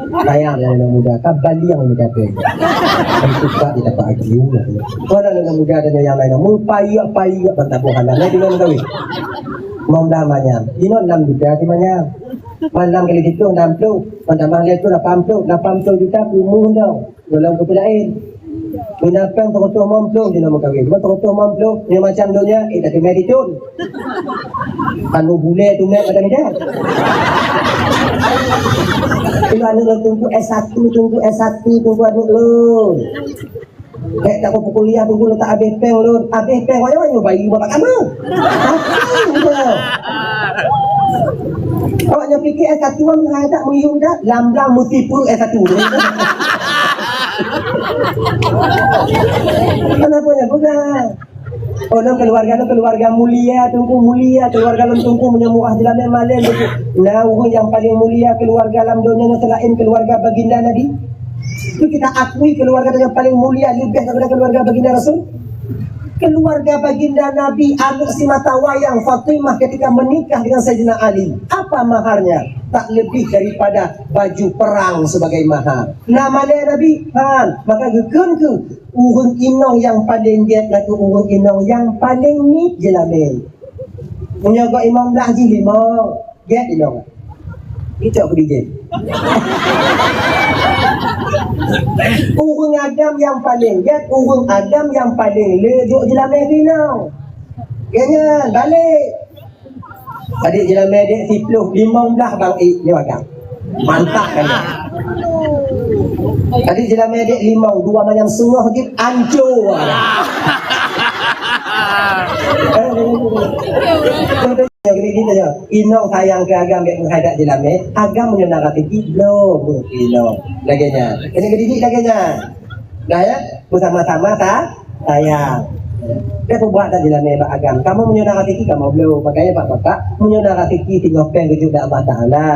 Sayang yang anak muda, ka baliang ni kata. Suka dia dapat lagi. Mana anak muda dan yang lain, mupayah-payah bantah buah anak. Nah, dengan kawin. Mau dah manyam. Ino enam juta di manyam. Malam kali itu enam puluh, tambah lagi tu lapan puluh, lapan puluh juta kumuh dong. Golom keu lain. Guna pèng seratus lima puluh di nama kawin. Seratus lima puluh, ni macam dunia, kita tu meditum. Anu bule tu mek pada mida. Itu aneuk lôn tunggu S satu, tunggu S satu, tunggu aneuk lôn. Kayak tak apa kuliah tunggu letak habis pèng lôn. Habis pèng, wayang bayi bapak kamu. Apa gitu? Awak nyoe pikir S satu kan hai tak muyuem dah, lam-lam meusipu S satu. Kenapa nyan? Bukan. Oh, lôn keluarga lôn keluarga mulia, teungku mulia, keluarga lôn teungku meunyoe murah jeulamé malém teungku. Nah, ureueng nyang paleng mulia keluarga lam donya nyoe seulaén keluarga baginda Nabi. Itu kita akui keluarga nyang paleng mulia leubeh daripada keluarga baginda Rasul. Keluarga baginda Nabi, aneuk simata wayang Fatimah ketika menikah dengan Saidina Ali. Apa maharnya? Tak lebih daripada baju perang sebagai mahar. Nah, malém Nabi, han, maka geukheun keu Ureueng inong nyang paleng gét lakoe ureueng inong nyang paleng miet jeulamé. Meunyoe gob limong blah jih limong, gét inong. Icok keu dijéh. Ureueng agam nyang paleng gét, ureueng agam nyang paleng le jok jeulamé keu inong. Gét nyan, balek. Tadi jeulamé dek siploh, limong blah bang ik nyoe agam. Mantap kan? Tadi jeulamé dek limong, dua manyam seungoh jeuet ancô. Inong sayang keu agam dek meuhadap jeulamé, agam meunyoe na raseuki bloe meuh inong. Lagèe nyan. Keuneuk geudidik lagèe nyan. Dah ya? Beusama-sama sa-, sayang. Dia peubuat dah jeulamé bak agam. Kamoe meunyoe na raseuki kamoe bloe. Makanya bak bapak, meunyoe na raseuki singoh pèng geujok bak Allah Taala.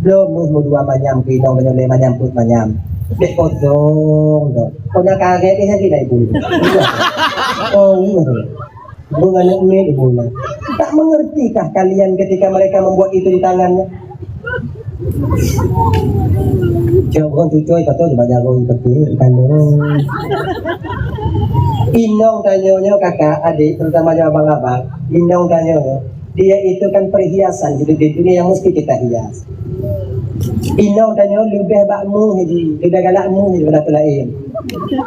Bloe meuh meudua manyam keu inong, meunyoe lé manyam peuet manyam. Dek kosong tu. Kona karet ni lagi dah ibu. Oh, iya. Bunga nak mil ibu. Tak mengertikah kalian ketika mereka membuat itu di tangannya? Cok ureueng cucoi, patut cuma jago ipake, ikan dong. Inong tanyoe nyoe kakak, adik, terutama nyoe abang-abang, inong tanyoe nyoe, dia itu kan perhiasan hidup di dunia yang mesti kita hias. Inong tanyoe leubeh bak meuh ji, leubeh galak meuh ji daripada peue laén.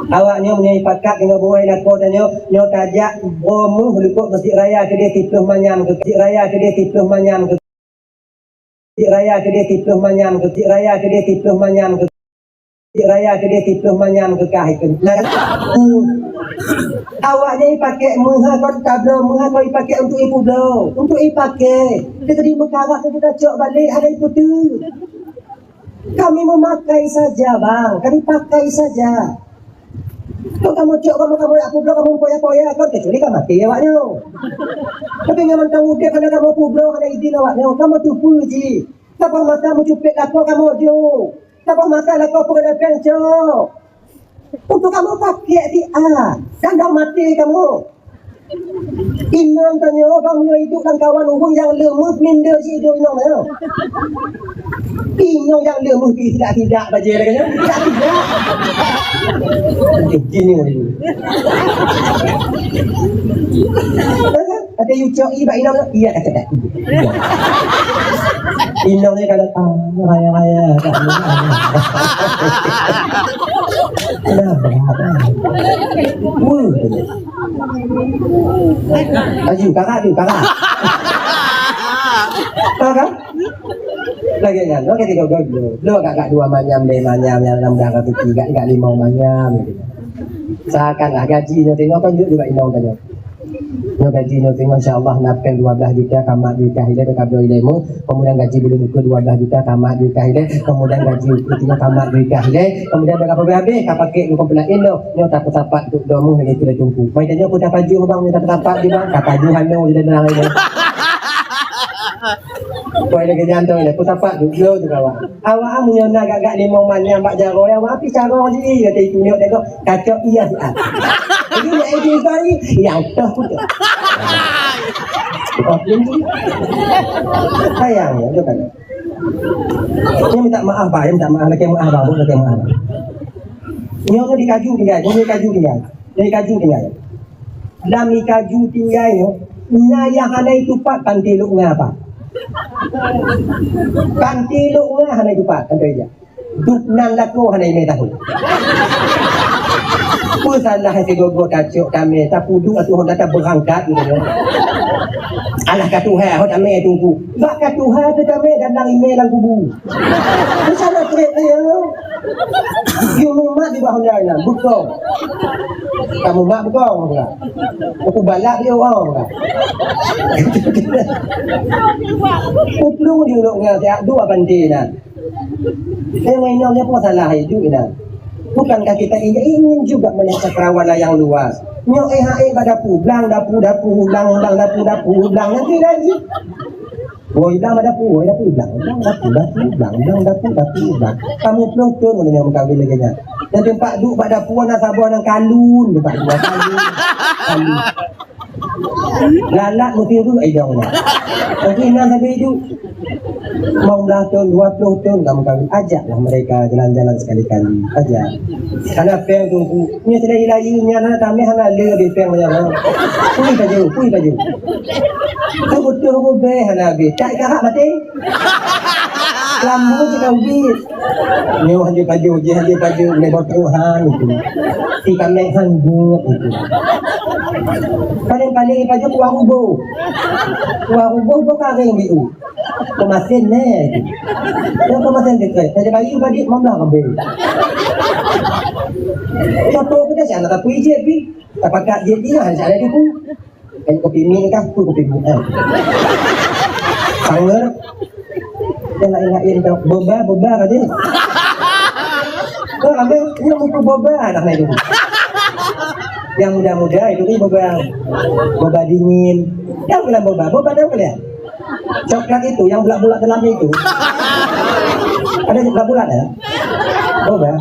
Awak nyoe meunyoe ipakat deungon bungoh lakoe tanyoe, nyoe tajak boh meuh likot Mesjid Raya keudeh siploh manyam keu, Mesjid Raya keudeh siploh manyam keu. Cik Raya keudeh siploh manyam keu, Cik Raya keudeh siploh manyam keu, Cik Raya keudeh siploh manyam keu kah ikeu. Nah, hmm. Awak nyan ipakèk meuha kon tabloe, meuha kon ipakèk untuk ipubloe, untuk ipakèk. Kita di Mekah tu kita cok balik, ada iputu. Kami memakai saja, Bang. Kami pakai saja. Kok kamoe cok, kamoe, kamoe jak publoe, kamoe poya-poya, kon kecuali ka maté awak nyoe. Tapi ngon mantong udép hana kamoe publoe, hana idin awak nyoe, kamoe tupeue jih. Saboh mata meucupet lakoe kamoe jok. Saboh mata lakoe peugah pèng cok. Untuk kamoe pakèk siat, dan dah maté kamoe. Inong tanyoe bang nyoe iduek lam kawan ureueng nyang leumoh minder si iduek inong tanyoe. Inong nyang leumoh pih tidak-tidak bajée lagée nyoe. Tidak-tidak. Gini. Ada you cok i bak inong, iya kata tak. Inong ni kalau ah, raya-raya. Kenapa? Wah. Laju, kakak tu, kakak. Kakak? Lagi kan, oke, tiga gol dulu. Dulu kakak dua manyam, deh manyam, yang enam dah kaki tiga, tiga lima manyam, gitu. Seakan lah gaji nyoe tengok kan juga inong tanya. Nyoe gaji nyoe tengok, insya Allah, napeng dua belas juta, kamat juta, hilang, kabel ilmu. Kemudian gaji buleuen ukeue dua belas juta, kamat juta, hilang. Kemudian gaji ukeue tengok, kamat juta, hilang. Kemudian dah habis, habis, ka pakai untuk pelain tu. Nyoe tak sapat untuk domu lagi tu dah tunggu. Mai tanya aku dah pajuh bang, nyoe tak sapat je bang. Ka pajuh anu je dah dalam ini. Kau ada kerjaan tu, aku sapat dulu tu kawan. Awak meunyoe na gak-gak limong manyam bak jaroe, awak api carong ji, kata itu nyok tengok, kacok iya siat. Jadi nak itu tadi, yang toh pun. Sayang, ya, tu kan. Dia minta maaf, Pak. Dia minta maaf. Lagi maaf, Bang. Lagi maaf. Nyoe dikaju tinggai. Nyoe dikaju tinggai. Dikaju tinggai. Lam ikaju tinggai nyoe, na nyang hana itupat panti luk nga apa? Panti luk nga hana itupat, panti ija. Dup nan lakoe hana imé tahu. Peue salah sigogo tacok tamé, tapuduek ateueh honda tabeurangkat gitu nyoe. Alah ka tuha hot tamé tunggu. Bak ka tuha teu tamé dan nang imé lam kubu. Peue salah trép dia? Yue mumat di bawah honda nyan, bukong. Kamu mak bukong, bukan? Aku balak dia orang, bukan? Kuplung di ulok ngan siap dua panti nyan. Saya main nyonya pun salah itu, kan? Bukankah kita ingin, ingin juga melihat cakrawala yang luas? Nyok eh hai bak dapu, blang dapu, dapu, blang, blang dapu, dapu, blang nanti lagi. Woi blang bak dapu, woi dapu, blang, blang dapu, dapu, blang, blang dapu, dapu, blang. Kamu pelotong udah nyok meukawen lagi nyan. Dan tempat duk bak dapu na saboh nang kalun, tempat dua kalun. Kalun. Lalat mutiru idong na. Tapi na sabe ju. Mau belah tahun, dua puluh tahun kamu kawin, ajaklah mereka jalan-jalan sekali-kali. Ajak. Karena peng tungku, nya sudah ilayu nya na tameh hana le be peng nya. Pui baju, pui baju. Tu butuh rubeh hana be. Tak kahak mati. Lambu sudah ubit. Nyoe haju paju, jih haju paju, lé bau Tuhan itu. Si kamék hangguek itu. Paling-paling paju kuah ubo. Kuah ubo bo karing biu. Pemasin neh itu. Yang pemasin dekat. Saya bayi bagi mamlah kambing. Contoh kita si anak aku ijek pi. Tapakat jek dia, hanya ada di ku. Kan kopi mi kah? Ku kopi mi. Eh. Sanger. Yang lain-lain tu. Boba, boba kata. Oh, ambil. Ini buku boba dah naik dulu. Yang muda-muda itu ni boba. Boba dingin. Yang bilang boba. Boba tahu kalian? Coklat itu yang bulat-bulat dalam itu. Ada bulat-bulat ya? Boba.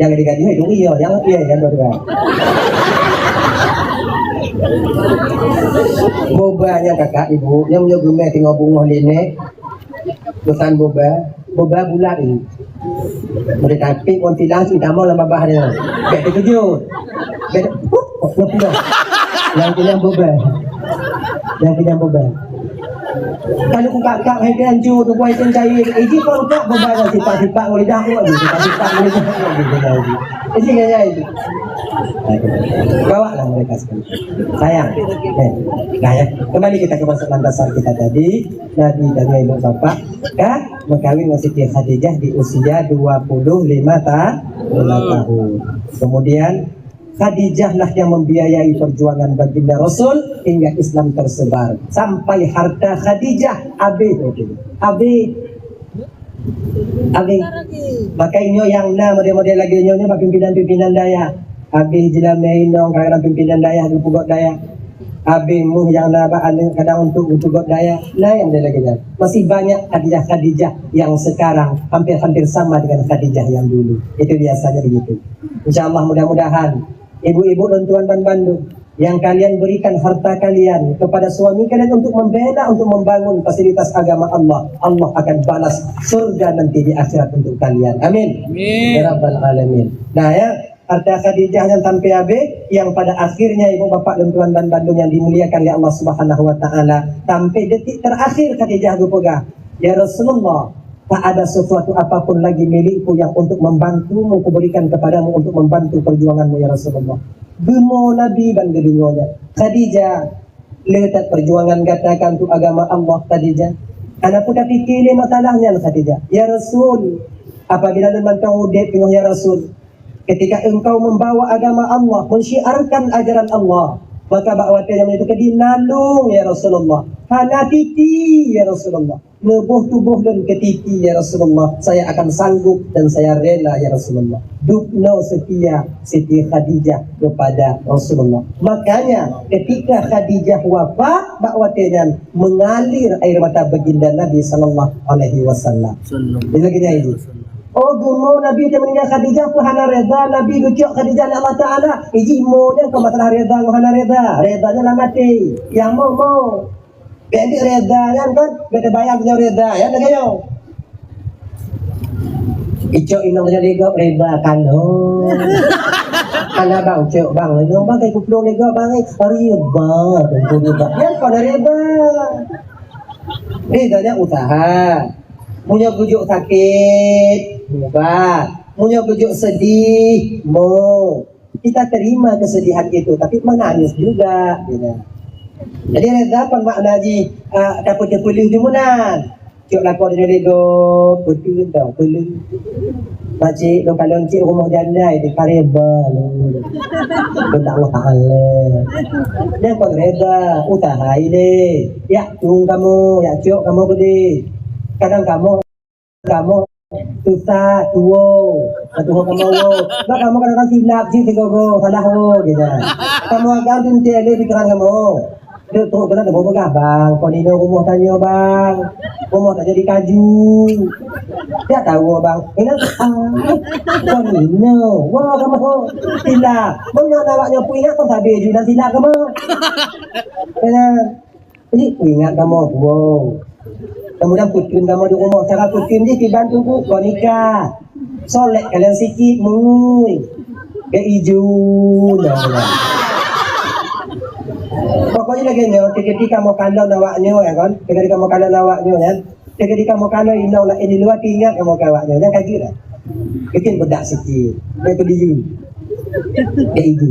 Yang digaji itu iya, yang iya yang dua-dua. Boba yang kakak ibu, yang punya gumeh tengok bungoh linek. Pesan boba, boba bulat ini. Mereka pik kontilan si kamu lama bah dia. Bek terkejut. Bek, huh, oh, ngepulang. Yang punya boba. Yang punya boba. Kalau ku kakak hai ganju tu buai kan cai. Iji kau tak boba dah sifat-sifat boleh dah aku lagi. Sifat-sifat boleh dah aku lagi. Iji kan cai. Bawa lah mereka sekali. Sayang. Eh, nah ya. Kembali kita ke masalah dasar kita tadi. Nabi dan ibu bapak kan mengkawin dengan Siti Khadijah di usia dua puluh lima ta-, lima tahun. Kemudian Khadijah lah yang membiayai perjuangan baginda Rasul hingga Islam tersebar. Sampai harta Khadijah habis. Habis. Habis. Makanya yang na model-model lagi nyonya bak pimpinan-pimpinan dayah. Habis jilame inong kadang-kadang pimpinan dayah geupeugöt dayah. Habis muh nyang na bak aneuk kadang untuk geupeugöt dayah. Nah, yang ada lagi nyan. Masih banyak Khadijah-Khadijah yang sekarang hampir-hampir sama dengan Khadijah yang dulu. Itu biasanya begitu. Insya Allah mudah-mudahan ibu-ibu dan tuan ban bandum yang kalian berikan harta kalian kepada suami kalian untuk membina, untuk membangun fasilitas agama Allah, Allah akan balas surga nanti di akhirat untuk kalian. Amin. Amin. Ya Rabbal Alamin. Nah, ya, harta Khadijah yang sampai habis, yang pada akhirnya ibu bapak dan tuan dan bandung yang dimuliakan oleh Allah Subhanahu wa Ta'ala, sampai detik terakhir Khadijah geupeugah, "Ya Rasulullah, tak ada sesuatu apapun lagi milikku yang untuk membantumu, kuberikan kepadamu untuk membantu perjuanganmu, ya Rasulullah." Geumo Nabi ban geudeungoe nyan. "Khadijah, le that perjuangan gata kan untuk agama Allah, Khadijah. Hana peue tapike lé masalah nyan, Khadijah. Ya Rasul, apabila lôn mantong udeb teungoh, ya Rasul, ketika engkau membawa agama Allah, mensyiarkan ajaran Allah, maka bak watée nyan itu keudi nalung, ya Rasulullah. Hana titi, ya Rasulullah. Neuboh tuboh lôn keu titi, ya Rasulullah. Saya akan sanggup dan saya rela, ya Rasulullah." Dubnoe seutia Siti Khadijah kepada Rasulullah. Makanya, ketika Khadijah wafat, bak watée nyan mengalir air mata baginda Nabi sallallahu alaihi wasallam. Sallallahu Dia lagi nyanyi. alaihi wasallam. Oh, geumo Nabi teuh meuninggai Khadijah, peue hana reda Nabi geucok Khadijah lé Allah Taala. Iji mo nyan kon masalah reda ngon hana reda. Reda nyan lam até. Nyang mo, mo. Bék deuek reda nyan kan, bék teubayang nyoe reda, ya, lagée nyoe. Icok inong jadi gop reda kan, oh. Hana bang, cok bang, inong bang, kai kuplong lego bang, eh, reda, tunggu reda. Nyan kon reda. Reda nyan usaha. Meunyoe geujok sakét, ubat. Meunyoe geujok sedih, mo. Kita terima kesedihan itu, tapi menangis juga, gitu. Jadi, reda kon makna jih, ah, dapet teupeuleueh jumeunan. Cok lakoe dari lego, beutôi tau, peuleueh. Makcik, lôn kalon cik rumoh janda, itu kareba lôn. Keunak Allah Taala. Nyan kon reda, usaha ilée. Yak tueng kamoe, yak cok kamoe keudeh. Kadang kamoe kamoe susah, tuwoe, ka tuwoe kamoe woe. Bak kamoe kadang-kadang silap jih sigoe-goe, salah woe, gitu. Kamoe agam teuntée lé pikeran kamoe. Deuek trok keunan kamoe peugah, "Bang, kon inoe rumoh tanyoe, Bang. Rumoh tanyoe di kaju." Dak tahu, Bang. Inoe, ah, kon inoe. Wah, kamoe silap. Meunyoe awak nyoe peuingat kon sabe jih dan silap kamoe. Keunan. Jadi, ingat kamoe tuwoe. Kemudian peuteun kamoe di rumoh, cara peuteun jih dibantu buku nikah. Solek kalian sikit, mengui. Ke iju, nah, nah. Pokoknya lagée nyoe, ketika kamoe kalon awak nyoe, ya kan? Ketika kamoe kalon awak nyoe, ya. Ketika kamoe kalon inong laén di luwa, ingat kamoe keu awak nyoe, nyan ka jeuet dah. Bikin bedak sikit, ke iju. Ke iju.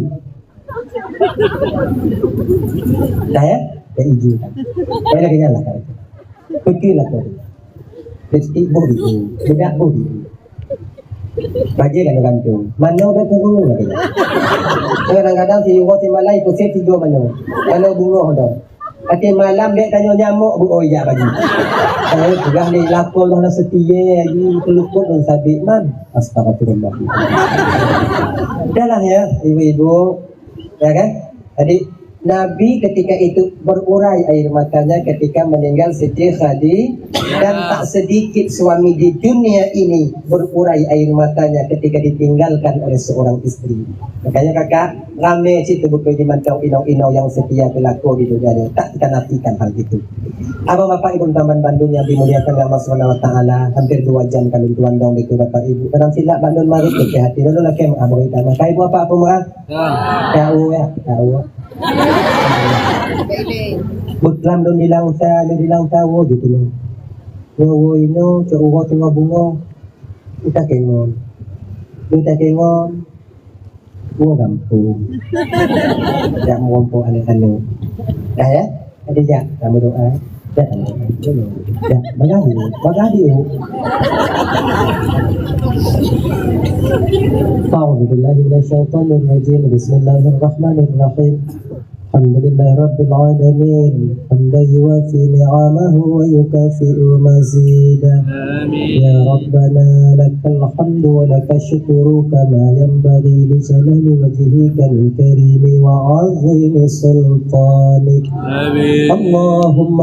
Dah, ya? Dah iju kan. Saya lagi nyala kan. Betul lah tu. Lipstick boh di. Bedak boh di. Baju kan gantung. Mano ke turun lagi. Kadang-kadang si Iwo si Malai pusat tiga mano. Mano bungoh tu. Até malam dek tanyoe nyamok bu, oh, iya bagi. Saya peugah ni lakon lah setia lagi pelukut dan sabit man. Astagfirullah. Dah lah ya, ibu-ibu. Ya kan? Jadi, Nabi ketika itu berurai air matanya ketika meninggal Siti Khadijah, dan tak sedikit suami di dunia ini berurai air matanya ketika ditinggalkan oleh seorang istri. Makanya kakak, ramé cit teubeutôi di mantong inong-inong nyang seutia keu lakoe di donya nyoe. Tak kita nafikan hal itu. Abang bapak ibu teman bandum nyang dimuliakan Allah Subhanahu wa taala, hampir dua jam ka lôn tuan dong dikeue bapak ibu. Kadang silap bak lôn marit keu hati lôn lakée meu'ah murit agama. Ka ibu bapak peue meu'ah? Ya. Tahu ya, tahu. Beuklam lôn di Langsa, lôn di Langsa woe jitulông. Nyoe woe inoe, cok uroe teungoh bungoh. Utak kengon. Utak kengon. Dua gampông. Jak meurompo aneuk-aneuk. Dah ya? Jadi jak, kamu doa. Jak, kamu doa. Jak, bagah dia. Bagah dia. أعوذ بالله من الشيطان الرجيم. بسم الله الرحمن الرحيم. الحمد لله رب العالمين، حمدا يوافي نعمه ويكافئ مزيده. آمين. يا ربنا لك الحمد ولك الشكر كما ينبغي لجلال وجهك الكريم وعظيم سلطانك. آمين. اللهم